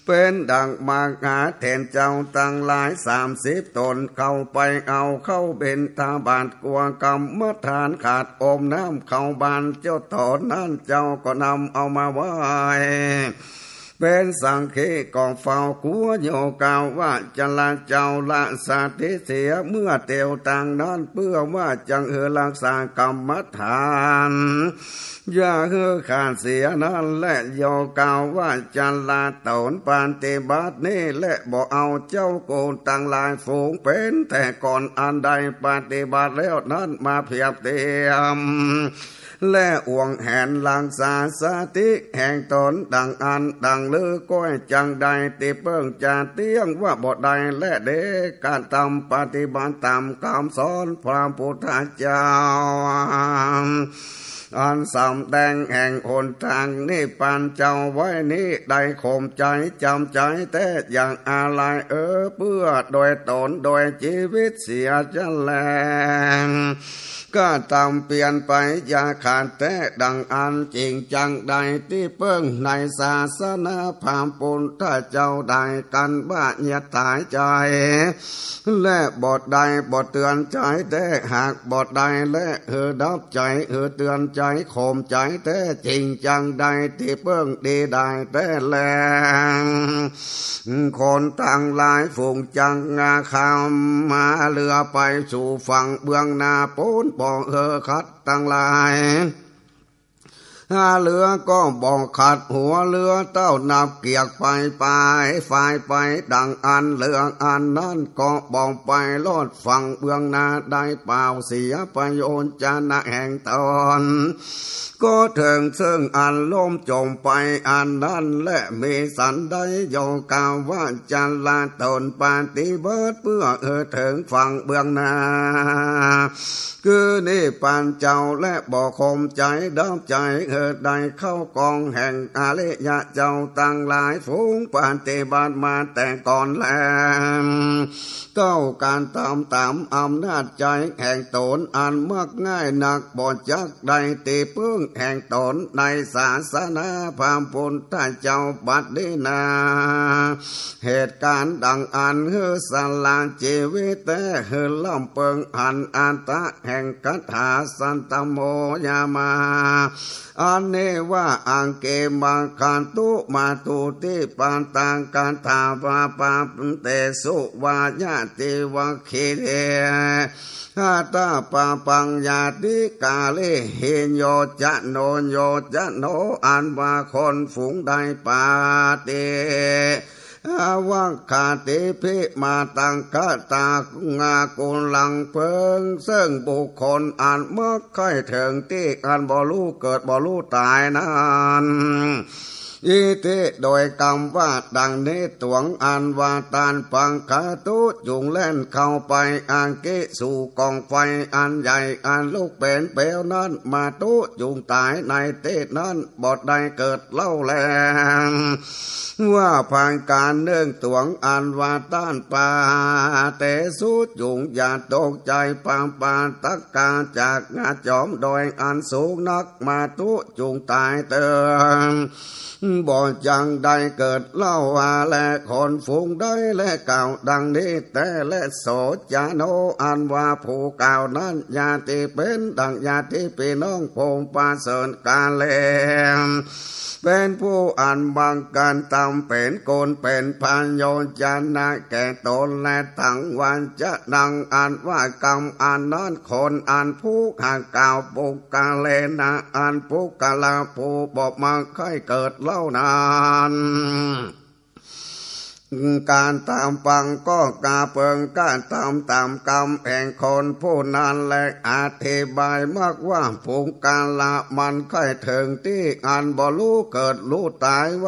เป๋นดังมหาเถรเจ้าตังหลายสามสิบต๋น เข้าไปเอาเข้าบิณฑบาต กลัวกรรมฐานขาด อมน้ำเข้าบาตรเจ้าต๋นนั้น เจ้าก็นำเอามาไว้ เป๋นสักขี ก็เฝ้ากลัวโยคาวจรเจ้าละสติเสีย เมื่อเตียวตางนั้น เปื้อว่าจักหื้อรักษากรรมฐาน อย่าหื้อขาดเสียนั้นแล โยคาวจรต๋นปฏิบัตินี้แล บ่เอาเจ้ากูตังหลายฝูงเป๋นแต่ก่อน อันได้ปฏิบัติแล้วนั้นมาเปียบเตียม และหวงแหนรักษาสติแห่งต๋นดังอั้นดังลือ ก็จักได้ตี้เปิ้งจะเตี้ยงว่าบ่ได้ และเดชะธรรมปฏิบัติต๋ามกำสอนพระปุทธเจ้า อันสำแดงแห่งหนตางนิพพานเจ้าไว้นี้ ได้ข่มใจ๋จ๋ำใจ๋แต๊ อย่าอาลัยเออเปื้อ โดยต๋นโดยจีวิตเสียจะแล กระทำเปียรไปอย่าขาดแต๊ ดังอั้นจึงจักได้ตี้เปิ้งในศาสนาพระปุทธเจ้า ได้กั๋นว่าอย่าต๋ายใจ๋ และบ่ได้บ่เตือนใจ๋แต๊ หากบ่ได้และหื้อดับใจ๋ หื้อเตือนใจ๋ ข่มใจ๋แต๊ จึงจักได้ตี้เปิ้งดีได้แต๊แล คนตังหลายฝูงจักงาคำมาเฮือไปสู่ฝั่งเบื้องหน้า ปูนบ่หื้อขัดตังหลาย หาเฮือก็บ่ขัดหัวเฮือ เต้านับเกียกไปไป ฝ่ายไปดังอั้น เฮืออันนั้นก็บ่ไปรอดฝั่งเบื้องหน้าได้ เปล่าเสียพโยจนะแห่งต๋น ก็เถิงซึ่งอันล่มจมไปอันนั้นแล มีสันใดโยคาวจรต๋นปฏิบัติเปื้อหื้อเถิงฝั่งเบื้องหน้า คือนิพพานเจ้า และบ่ข่มใจ๋ดับใจ๋หื้อได้เข้ากองแห่งอริยะเจ้าตังหลาย ฝูงปฏิบัติมาแต่ก่อนแล เต้ากระทำต๋ามอำนาจใจ๋แห่งต๋นอันมักง่ายนัก บ่จักได้ตี้เปิ้งแห่งต๋นในศาสนาพระปุทธเจ้าบัดนี้นา เหตุก๋ารณ์ดังอั้นหื้อสละจีวิตแต๊ หื้อล้ำเปิงอันอัตถะแห่งคาถาสัตตโมยามา อันนี้ว่า อังเก มัคคันตุ มาตุติปาตา กถา ปาปาเตสุ วายะติวัคคีเท หาตาปาปัง ญาติกาเลหิ โยจะโน โยจะโน อันว่าคนฝูงใดปฏิ อาวัคคาติภิมาตัง คาตา งากุลัง เปิงซึ่งบุคคลอันมักใค่เถิงตี้อันบ่ฮู้เกิดบ่ฮู้ต๋ายนั้น อิติ โดยกำว่าดังนี้ตวง อันว่าต้าน ปัคคาตุ จุ่งแล่นเข้าไป อังกิ สู่ก๋องไฟอันใหญ่อันลุกเป๋นเปลวนั้น มาตุ จุ่งต๋ายในตี้นั้น บ่ได้เกิดเล่าแล ว่าผลก๋านนึ่งตวง อันว่าต้าน ปาเตสุ จุ่งอย่าตกใจ๋ ปาปาตกา จากหน้าจ๋อมดอยอันสูงนัก มาตุ จุ่งต๋ายเถิง บ่จักได้เกิดเล่าว่า แลคนฝูงใดแลกล่าวดังนี้แต๊แล โสจาโน อันว่าผู้กล่าวนั้น ญาติเป็นดังญาติพี่น้องผู้ประเสริฐกาแล เป๋นผู้อันบังเกิดธรรม เป๋นคุณเป๋นประโยชน์จะนะแก่ตนและตัง วัจจะนัง อันว่ากำอันนั้น คนอันผู้ข้ากล่าว ปุคคเลนะ อันปุคคละผู้บ่มาใค่เกิดเล่านั้น กะตะปังก็กระเปิงกระทำต๋ามกำแห่งคนผู้นั้นแล อธิบายมากว่าปุคคละมันใค่เถิงตี้อันบ่ฮู้เกิดฮู้ตาย